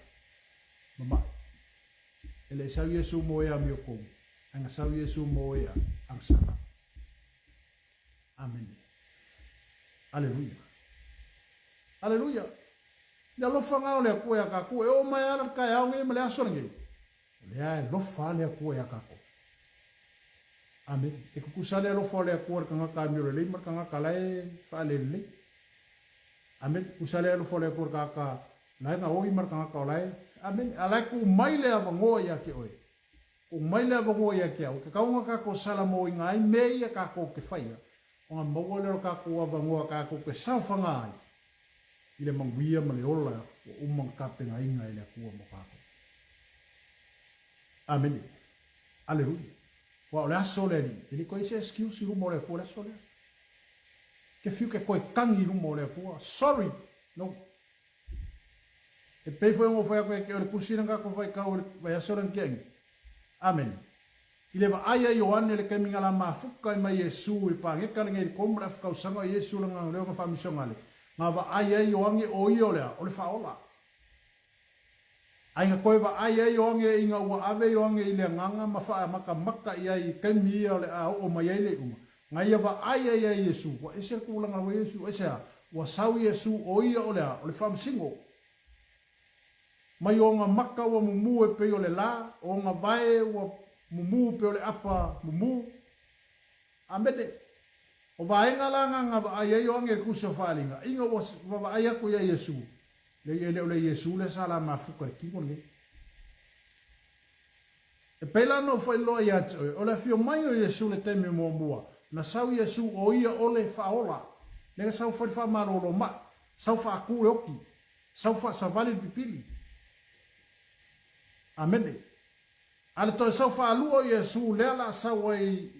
mamaʻi. E le i sau Iesu mo ea amiokou, ae na sau Iesu mo ea agasala. Amene. Aleluia. Aleluia. Le alofa nga o le Atua ia kakou, e oo mai ala le taeao nei ma le aso lenei. O lea e lofa le Atua ia kakou. Amene. E tutusa le alofa o le Atua i le tagata amio lelei ma le tagata la e faalelelei. Amene. Tutusa le alofa o le Atua i le tagata la e gaoi ma le tagata o la e. Amene. A la e tuu mai le avanoa ia te oe. Tuu mai le avanoa ia te au. E tatau ona tatou salamoina ai mea ia tatou te faia, ona maua lea o le tatou avanoa tatou te saofaga ai i le manuia ma le ola ua uma ona tapenaina e le Atua mo tatou. Amene. Aleluia. Aua o le aso o le Alii, e le toe i ai se excuse i luma o le Atua i le aso lea. Ke fiu ke toe tagi i luma o le Atua, sorry, no. E pei foi ona ou fai atu ia te oe le tusi lena tatou faitau i le vaiaso lea na tea nei. Amene. I le vaai a Ioane i le taimi na la mafuta ai mai Iesu i le paneta lenei i le 3 le afa tausaga o Iesu lana leo na faamisionale, na vaai ai Ioane o ia o le a? O le Faaola. Ai na toe vaai ai Ioane ina ua ave Ioane i le agaga ma faamatamata i ai i taimi ia o le a oo mai ai le iuga. Na ia vaai ai ia Iesu, ua ese le tulaga ua Iesu, ese a? Ua sau Iesu o ia o le a? O le faamasino. Mai ona maka ua mumu e pei o le la, o ona vae ua mumu pei o le apa mumu. Amene. O vaega la na na vaai ai Ioane i le tusi o Faaaliga, ina ua vaavaai atu ia Iesu, leai e le o le Iesu lea sa la mafuta i le tino lenei. E pei la ona ou faailoa ia te oe, o le afio mai o Iesu i le taimi muamua, na sau Iesu o ia o le Faaola, lea na sau fai le faamalolo mai, sau faatu le oti, sau faasavali le pipili. Amene. A le toe sau faalua o Iesu lea la sau ai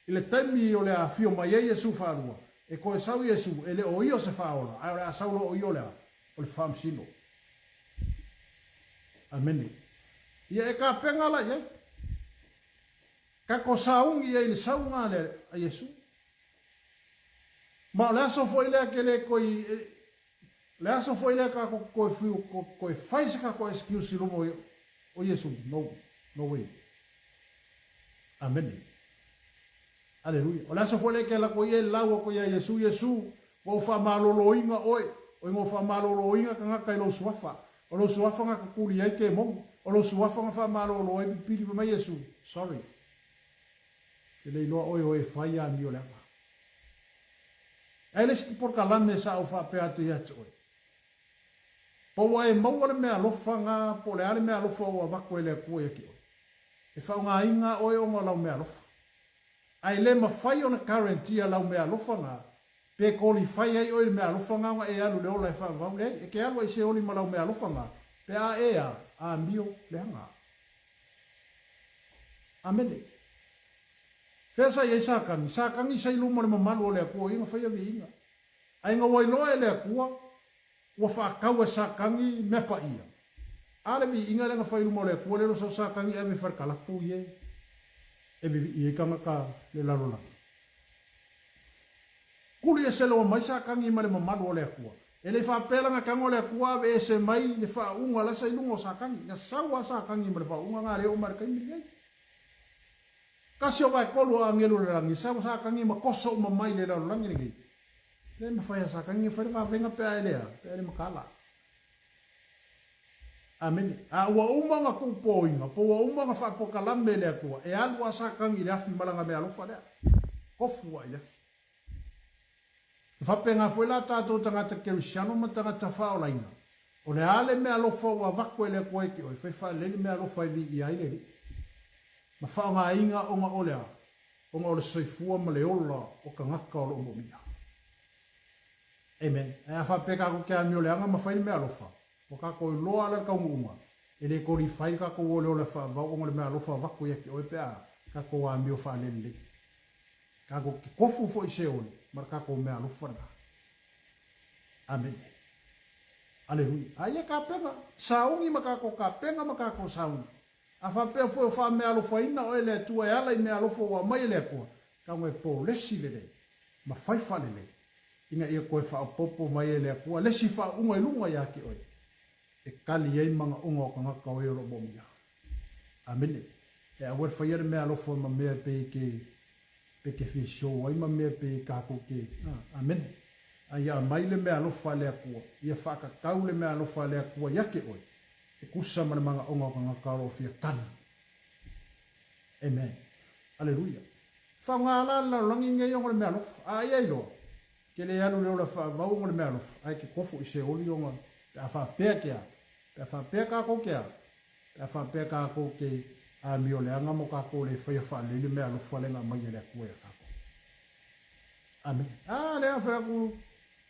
i le taimi o le afio mai ai Iesu faalua, e toe sau Iesu, e le o ia o se Faaola, ae o le a sau loa o ia o le a? O le Faamasino. Amene. Ia e tapena la i ai. Tatou sauni i ai i le sauga a le a Iesu. Ma o le aso foi lea ke le koi le aso foi lea tatou toe fiu toe fai se tatou excuse i luma o Iesu. No, no way. Amene. Aleluia. O le aso foi lea e te alu atu ai e lau atu ia Iesu, Iesu, ua ou faamaloloina oe, oi na ou faamaloloina tagata i lou suafa. O lou suafa na tutuli ai kemoni. O lou suafa na faamalolo ai pipili fai mai Iesu, sorry. Ke le iloa oe o e fai amio leaga. Ae le isi polokalame sa ou faapea atu ia te oe. Po ua e maua le meaalofa na po o le a le meaalofa ua avatu e le Atua ia te oe. E faaaogaina oe ona o lau meaalofa. Ae le mafai ona guarantee lau meaalofa na, pe qualify ai oe i le meaalofa na ona e alu i le ola e faavavau. Leai, e te alu ai se oli ma lau meaalofa na, pe a e a, amio leaga. Amene. Fea sa i ai Satani? Satani sa i luma o le mamalu o le Atua, o ia na faia viiga. Ae na ua iloa e le Atua, Ua faatau e Satani mea paia. A le viiga lea na fai i luma o le Atua, lea sau Satani ave i faletalapu ie e vivii ai tagata le lalolagi. Kuli ese loa mai Satani ma le mamalu o le Atua. E le i faapea lana tago le Atua ave ese mai le faauuga la sa i luga o Satani. Na sau a Satani ma le faauuga na le oo mai le taimi lenei. Kasi o vaetolu o agelu o le lagi, sau Satani ma koso uma mai le lalolagi lenei. Le mafai a Satani e fai le vavega pe a e le a, pe a e le mataala. Amene. A ua uma ona tuupōina, po ua uma ona faapokalame e le Atua, e alu a Satani i le afi ma lana meaalofa lea. Tofu a i le afi. E faapena foi la tatou tagata Kerisiano ma tagata faaolaina, o le a le meaalofa ua avatu e le Atua ia te oe, fai faalelei le meaalofa e viia ai le Alii. Ma faaaogaina ona o le a? Ona o le soifua ma le ola o tagata o lo o moomia. Amen. Ae a faapea tatou te amio leaga ma fai le meaalofa, ua tatou iloa ala le taunuuga, e le qualify le tatou o le ola faavavau ona o le meaalofa avatu ia te oe pe a tatou amio faalelelei. Tatou te tofu foi i Seoli ma le tatou meaalofa lena. Amene. Aleluia. Aia tapena, sauni ma tatou tapena ma tatou sauni. A faapea foi o faameaalofaina oe e le Atua e ala i meaalofa ua aumai e le Atua, tago e polesi lelei ma fai faalelei, ina ia toe faaopoopo mai e le Atua le isi faauuga i luga ia te oe. E kali ai magaoga o tagata o e o lo o moomia. Amene. E aua le faia le mea alofa ma mea pei ke pe ke fia show ai ma mea pei kakou ke a amene. A ia aumai le mea alofa a le Atua, ia faakakau le mea alofa a le Atua ia te oe, e tusa ma le magaoga o tagata o lo o fia kali. Amen. Aleluia. Faaaoga la le lalolagi lenei ona o le mea alofa. A ia iloa, ke le alu i le ola faavau ona o le mea alofa, ae ke kofo i Seoli ona pe a faapea ke a, pe a faapea kakou ke a, pe a faapea kakou ke amioleaga mo kakou le faia faalelei le mea alofa lea na aumai e le Atua ia kakou. Amene. A, lea fai aku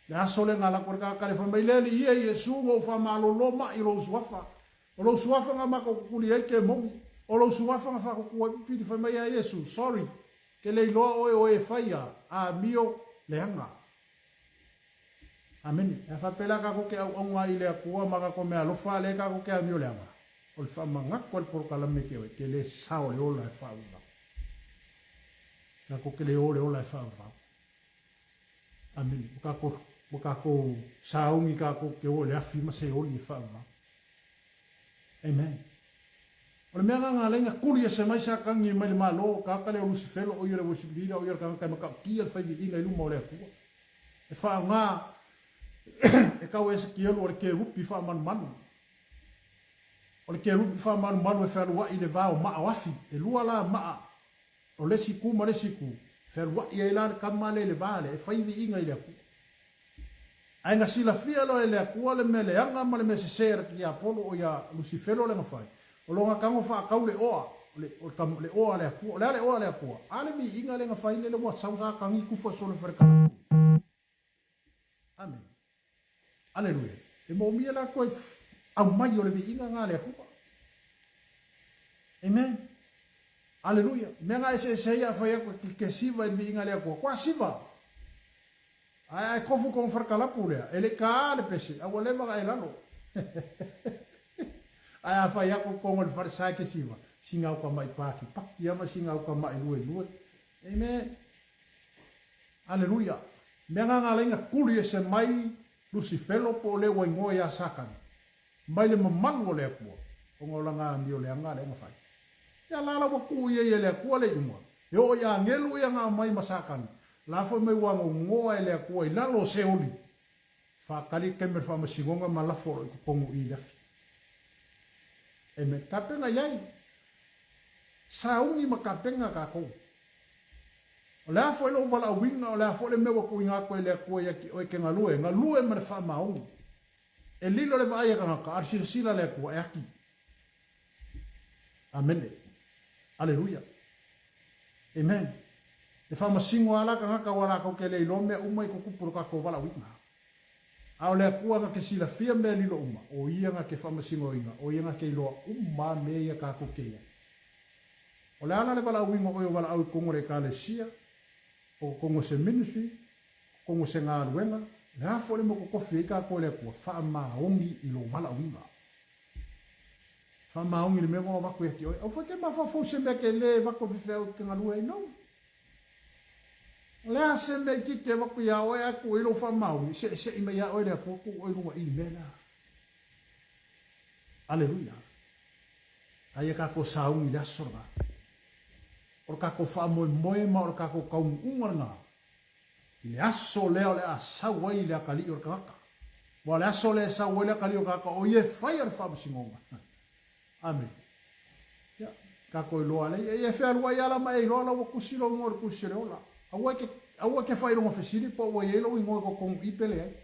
le aso lea na alu atu ai le tagata lea fai mai, Le Alii e Iesu, na ou faamalolo mai i lou suafa. O lou suafa na matou kukuli ai kemoni. O lou suafa na faakuku ai pipili. Fai mai ia Iesu, Sorry, ke le iloa oe o e fai a, amio leaga. Amene. E a faapea la kakou ke auauna ai i le Atua ma kakou mea alofa, lea kakou ke amio leaga. O le faamanatu a le polokalame ke oe, ke le sao le ola e faaavavau. Kakou ke le o le ola e faaavavau. Amene. Ua kakou, ua kakou saogi kakou ke o i le afi ma seoli e faaavavau. Amen. O le mea agaga alai na kuli ese mai Satani mai le malo, tagata lea o Lusifelo, o ia le worship leader, o ia le tagata e matautia le fai viiga i luma o le Atua. E faaaoga e tau Esekielu o le kerupi faamalumalu. O le kerupi faamalumalu e fealuai i le va o maa o afi. E lua la maa o le isi itu ma le isi itu, fealuai ai la le tama lea i le va lea e fai viiga i le Atua. Ae na silafia loa e le Atua le mea leaga ma le mea sese a le tiapolo o ia Lusifelo lea na fai, o lona tago faatau le oa, le, o le oa a le Atua. O le a le oa a le Atua? A le viiga lea na fai lele ua sau Satani tufa solo i fale Amene. Aleluia. E moomia la toe aumai o le viiga na a le Atua. Amen. Aleluia. Mea na eseese ai a fai atu ke siva i le viiga a le Atua. Kua siva. Ae ae kofu kong farkalapu lea, e le i ka le pese, a ua leva na e lalo. Ae a fai atu kong o le fale sae ke siva, singa o ka mai paki paki ama singa o ka mai lue lue. Amen. Aleluia. Mea nga nga lainga kuli ese mai Lusifelo po o le ua igoa ia Satani. Mai le mamalu o le Atua, ona o lana amio leaga lea na fai. Ia la la ua tuu i ai e le Atua le iuga, e oo i agelu ia na aumai ma Satani, la foi mai ua gogoa e le Atua i lalo o Seoli, faatali le taimi o le faamasinoga ma lafo o lo o i totonu i i le afi. Amen. Tapena i ai. Sauni ma tapena tatou. O le a foi lou valaauina, o le a foi le mea ua tuuina atu e le Atua ia te oe e te galue, galue ma le faamaoni. E lilo le vaai a tagata, a o le silasila a le Atua e ati. Amene. Aleluia. Amen. E faamasino lava la tagata aua latou te le iloa mea uma i tutupu i lo tatou valaauina. A o le Atua na te silafia mea lilo uma, o Ia na te faamasinoina, o Ia na te iloa uma lava mea ia tatou te i ai. O le a la le valaauina o oe o valaau i totonu o le Ekalesia, o totonu o se ministry, totonu o se galuega, le a foi le mea ua totofi ai tatou e le Atua, faamaoni i lou valaauina. Faamaoni i le mea ua avatu ia te oe. Aua foi te mafaufau i se mea ke le avatu e faifeau e te galue ai. No. O le a se mea itiiti e avatu iā oe ae tuu i lou faamaoni, seʻeseʻi mai iā oe le Atua, tuu oe i luga i i mea lea. Aleluia. Aia tatou sauni i le aso lena. O le tatou faamoemoe ma o le tatou taunuuga lena. I le aso lea o le a sau ai le atalii o le tagata. Aua o le aso lea e sau ai le atalii o le tagata, o ia e faia le faamasinoga. Amene. Ia, tatou iloa lea. Ia, e fealuai lava la ma e iloa la ua tusi lou igoa i le tusi o le ola. Aua e te, aua e te faailoga fesili po o ua i ai lou igoa i totonu i pe leai.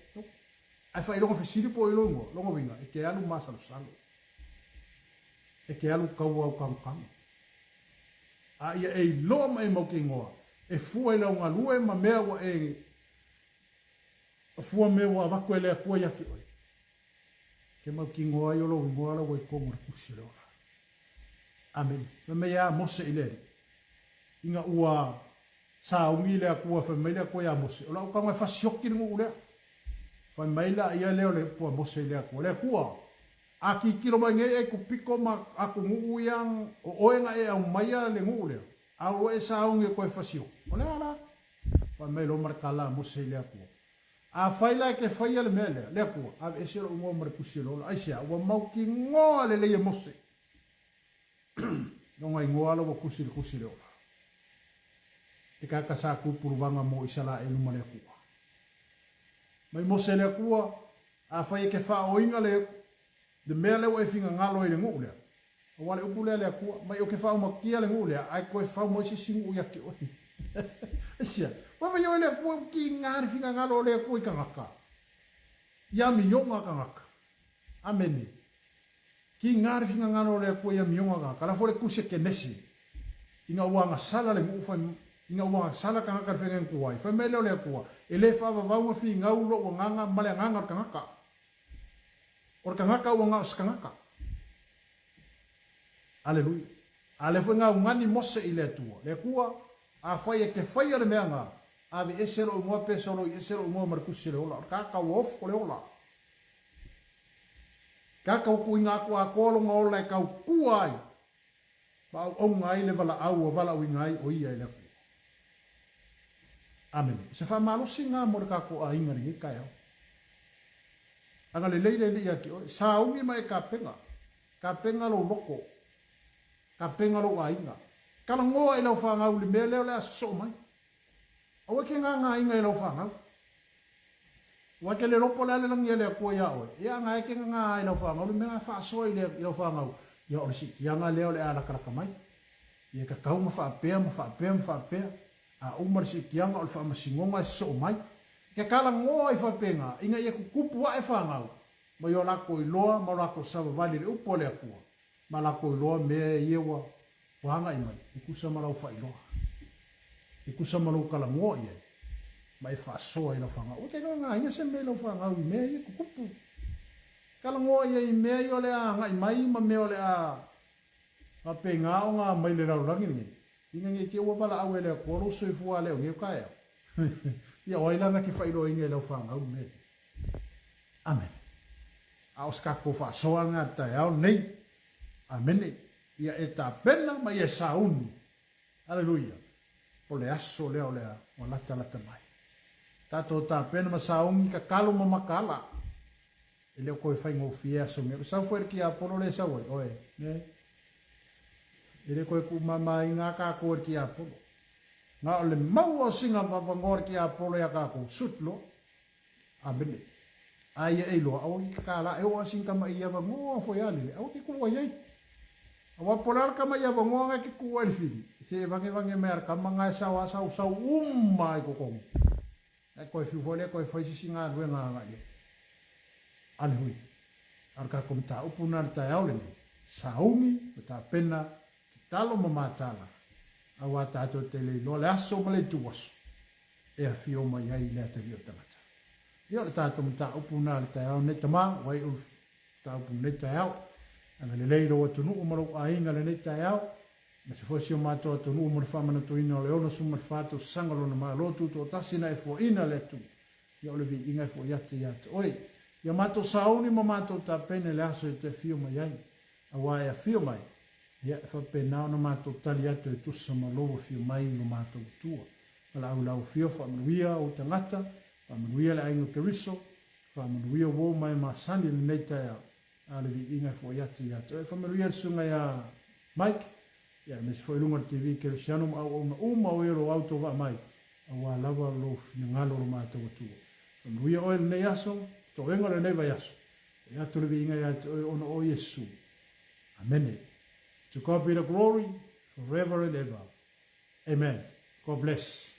Ae faailoga fesili po o i lou igoa, lona uiga, e te alu masalosalo. E te alu tauaukangukang. A ia e iloa ma e mau ke igoa, e fua i lau galue ma mea ua e fua mea ua avatu e le Atua ia te oe. Ke mautinoa ai o lou igoa la ua i totonu o le tusi o le ola. Amene. Fai mai ia Mose i le Alii, ina ua sauni le Atua, fai mai le Atua ia Mose, o lau tago e fasioki le nuu lea. Fai mai la ia lea o le upu a Mose i le Atua, Le Atua, A tilotilo mai nei Aikupito ma atunuu ia, o oe na e aumaia le nuu lea, a ua e sauni e toe fasioki. O le a la? Fai mai loa ma le tala a Mose i le Atua. Afai la e te faia le mea lea, le Atua, aveese lou igoa ma le tusi o le ola. Aisea? Ua mautinoa lelei e Mose lona igoa la ua tusi i le tusi o le ola. Te kaka sa tupuluvaga mo Isalaelu ma le Atua. Mai Mose le Atua, afai e ke faaoina le le mea lea ua e finagalo ai i le nuu lea, aua le upu lea a le Atua, mai ou ke faaumatia le nuu lea, ae toe fau mai se isi nuu ia te oe. Aisea? Ua vaai oe le Atua ua tiga le finagalo o le Atua i tagata, i amioga tagata. Amene. Tiga le finagalo o le Atua i amioga tagata. La foi le tusi a Kenesi, ina ua agasala le nuu fai, ina ua agasala tagata i le feagaiga tuai, fai mai lea o le Atua, e le faavavau na finau lou agaga ma le agaga o le tagata. O le tagata ua na o se tagata. Aleluia. A lea foi gaugani Mose i le Atua. Le Atua, afai e te faia le mea na, aveese lou igoa pe soloi ese lou igoa ma le tusi o le ola. O le tagata ua ofo le ola. Tagata ua tuuina atu atoa lona ola e tautua ai ma auauna ai le valaau ua valaauina ai o ia e le Atua. Amene. O se faamalosi na mo le tatou aiga i lenei taeao. Agalelei le Alii ia te oe. Sauni ma e tapena. Tapena lou loto. Tapena lou aiga. Talanoa i lau fanau i le mea lea o le a sosoo mai. Aua e te gagāina i lau fanau. Aua e te le iloa po o le a le lagi a le Atua iā oe. Ia a na e te gagā ai i lau fanau le mea na faasoa i lau fanau, ia o le siitiaga lea o le a latalata mai. Ia e tatau ma faapea ma faapea ma faapea. A uma le siitiaga o le faamasinoga e sosoo mai. E te talanoa i faapena ina ia tutupu ae fanau mai o latou iloa ma o latou savavali i le upu a le Atua ma latou iloa mea ia ua Ua agai mai, e tusa ma lau faailoa, e tusa ma lou talanoa i ai, ma e faasoa i lau fanau. Ua te gagāina se mea i lau fanau i mea ia tutupu. Talanoa i ai i mea ia o le a agai mai ma mea o le a faapena ona mai le lalolagi lenei, ina ne i te i ua valaau e le Atua lou soifua a leo nei o taeao. Ia, o ai la na te faailoaina i lau fanau le mea lea? Amene. A o se tatou faasoa lena i le taeao lenei. Amene. Ia e tapena ma ia e sauni. Aleluia. O le aso lea o le a ua latalata mai. Tatou tapena ma sauni, tatalo ma mataala. E le o toe faigofie aso nei. O le sau foi a le tiapolo lea e sau ai, oe, ne? E le toe tuumamaina lava tatou e le tiapolo. Na o le maua o sina avanoa o le tiapolo ia tatou, sut loa. Amene. A ia e iloa, aua ki kakala, e oo a sina tama i avanoa foi a lele, aua ki kua iai. Aua po o le a le tama i avanoa nga ki kua i le fili, se e vangevange mai a le tama nga e sao a sau, sau uma ai totonu. Ae koe fiu foi lea koe fai se isi galuega agai i ai. Aleluia. A o le tatou mataupu lena i le taeao lenei, sauni ma tapena tatalo ma matala, aua tatou te le iloa le aso ma le ituaso e afio mai ai le atalii o le tagata. Ia o le tatou mataupu lena i le taeao lenei, Tama, ua iu le mataupu i lenei taeao. Agalelei lou atunuu ma lou aiga i lenei taeao, aemaise foi si o matou atunuu mo le faamanatuina o le 64 tausaga o lona Malo Tutoatasi na e fuaina le Atua. Ia o le viiga e foi atu ia te oe. Ia matou sauni ma matou tapena i le aso e te afio mai ai. Aua e afio mai, ia e faapena ona matou tali atu e tusa ma lou afio mai i lo matou Atua. Valaau i lau afio, faamanuia ou tagata, faamanuia le aiga o Keriso, faamanuia uo ma e masani i lenei taeao, a o le viiga e foi atu ia te oe. Faamanuia le susuga ia Mike, ia aemaise foi i luga o le TV Kerisiano ma auauna uma o e o lo o autovaa mai, aua lava lou finagalo o lo matou Atua. Faamanuia oe i lenei aso, toega o lenei vaiaso, Foi atu le viiga ia te oe ona o Iesu. Amene. To God be the glory forever and ever. Amen. God bless.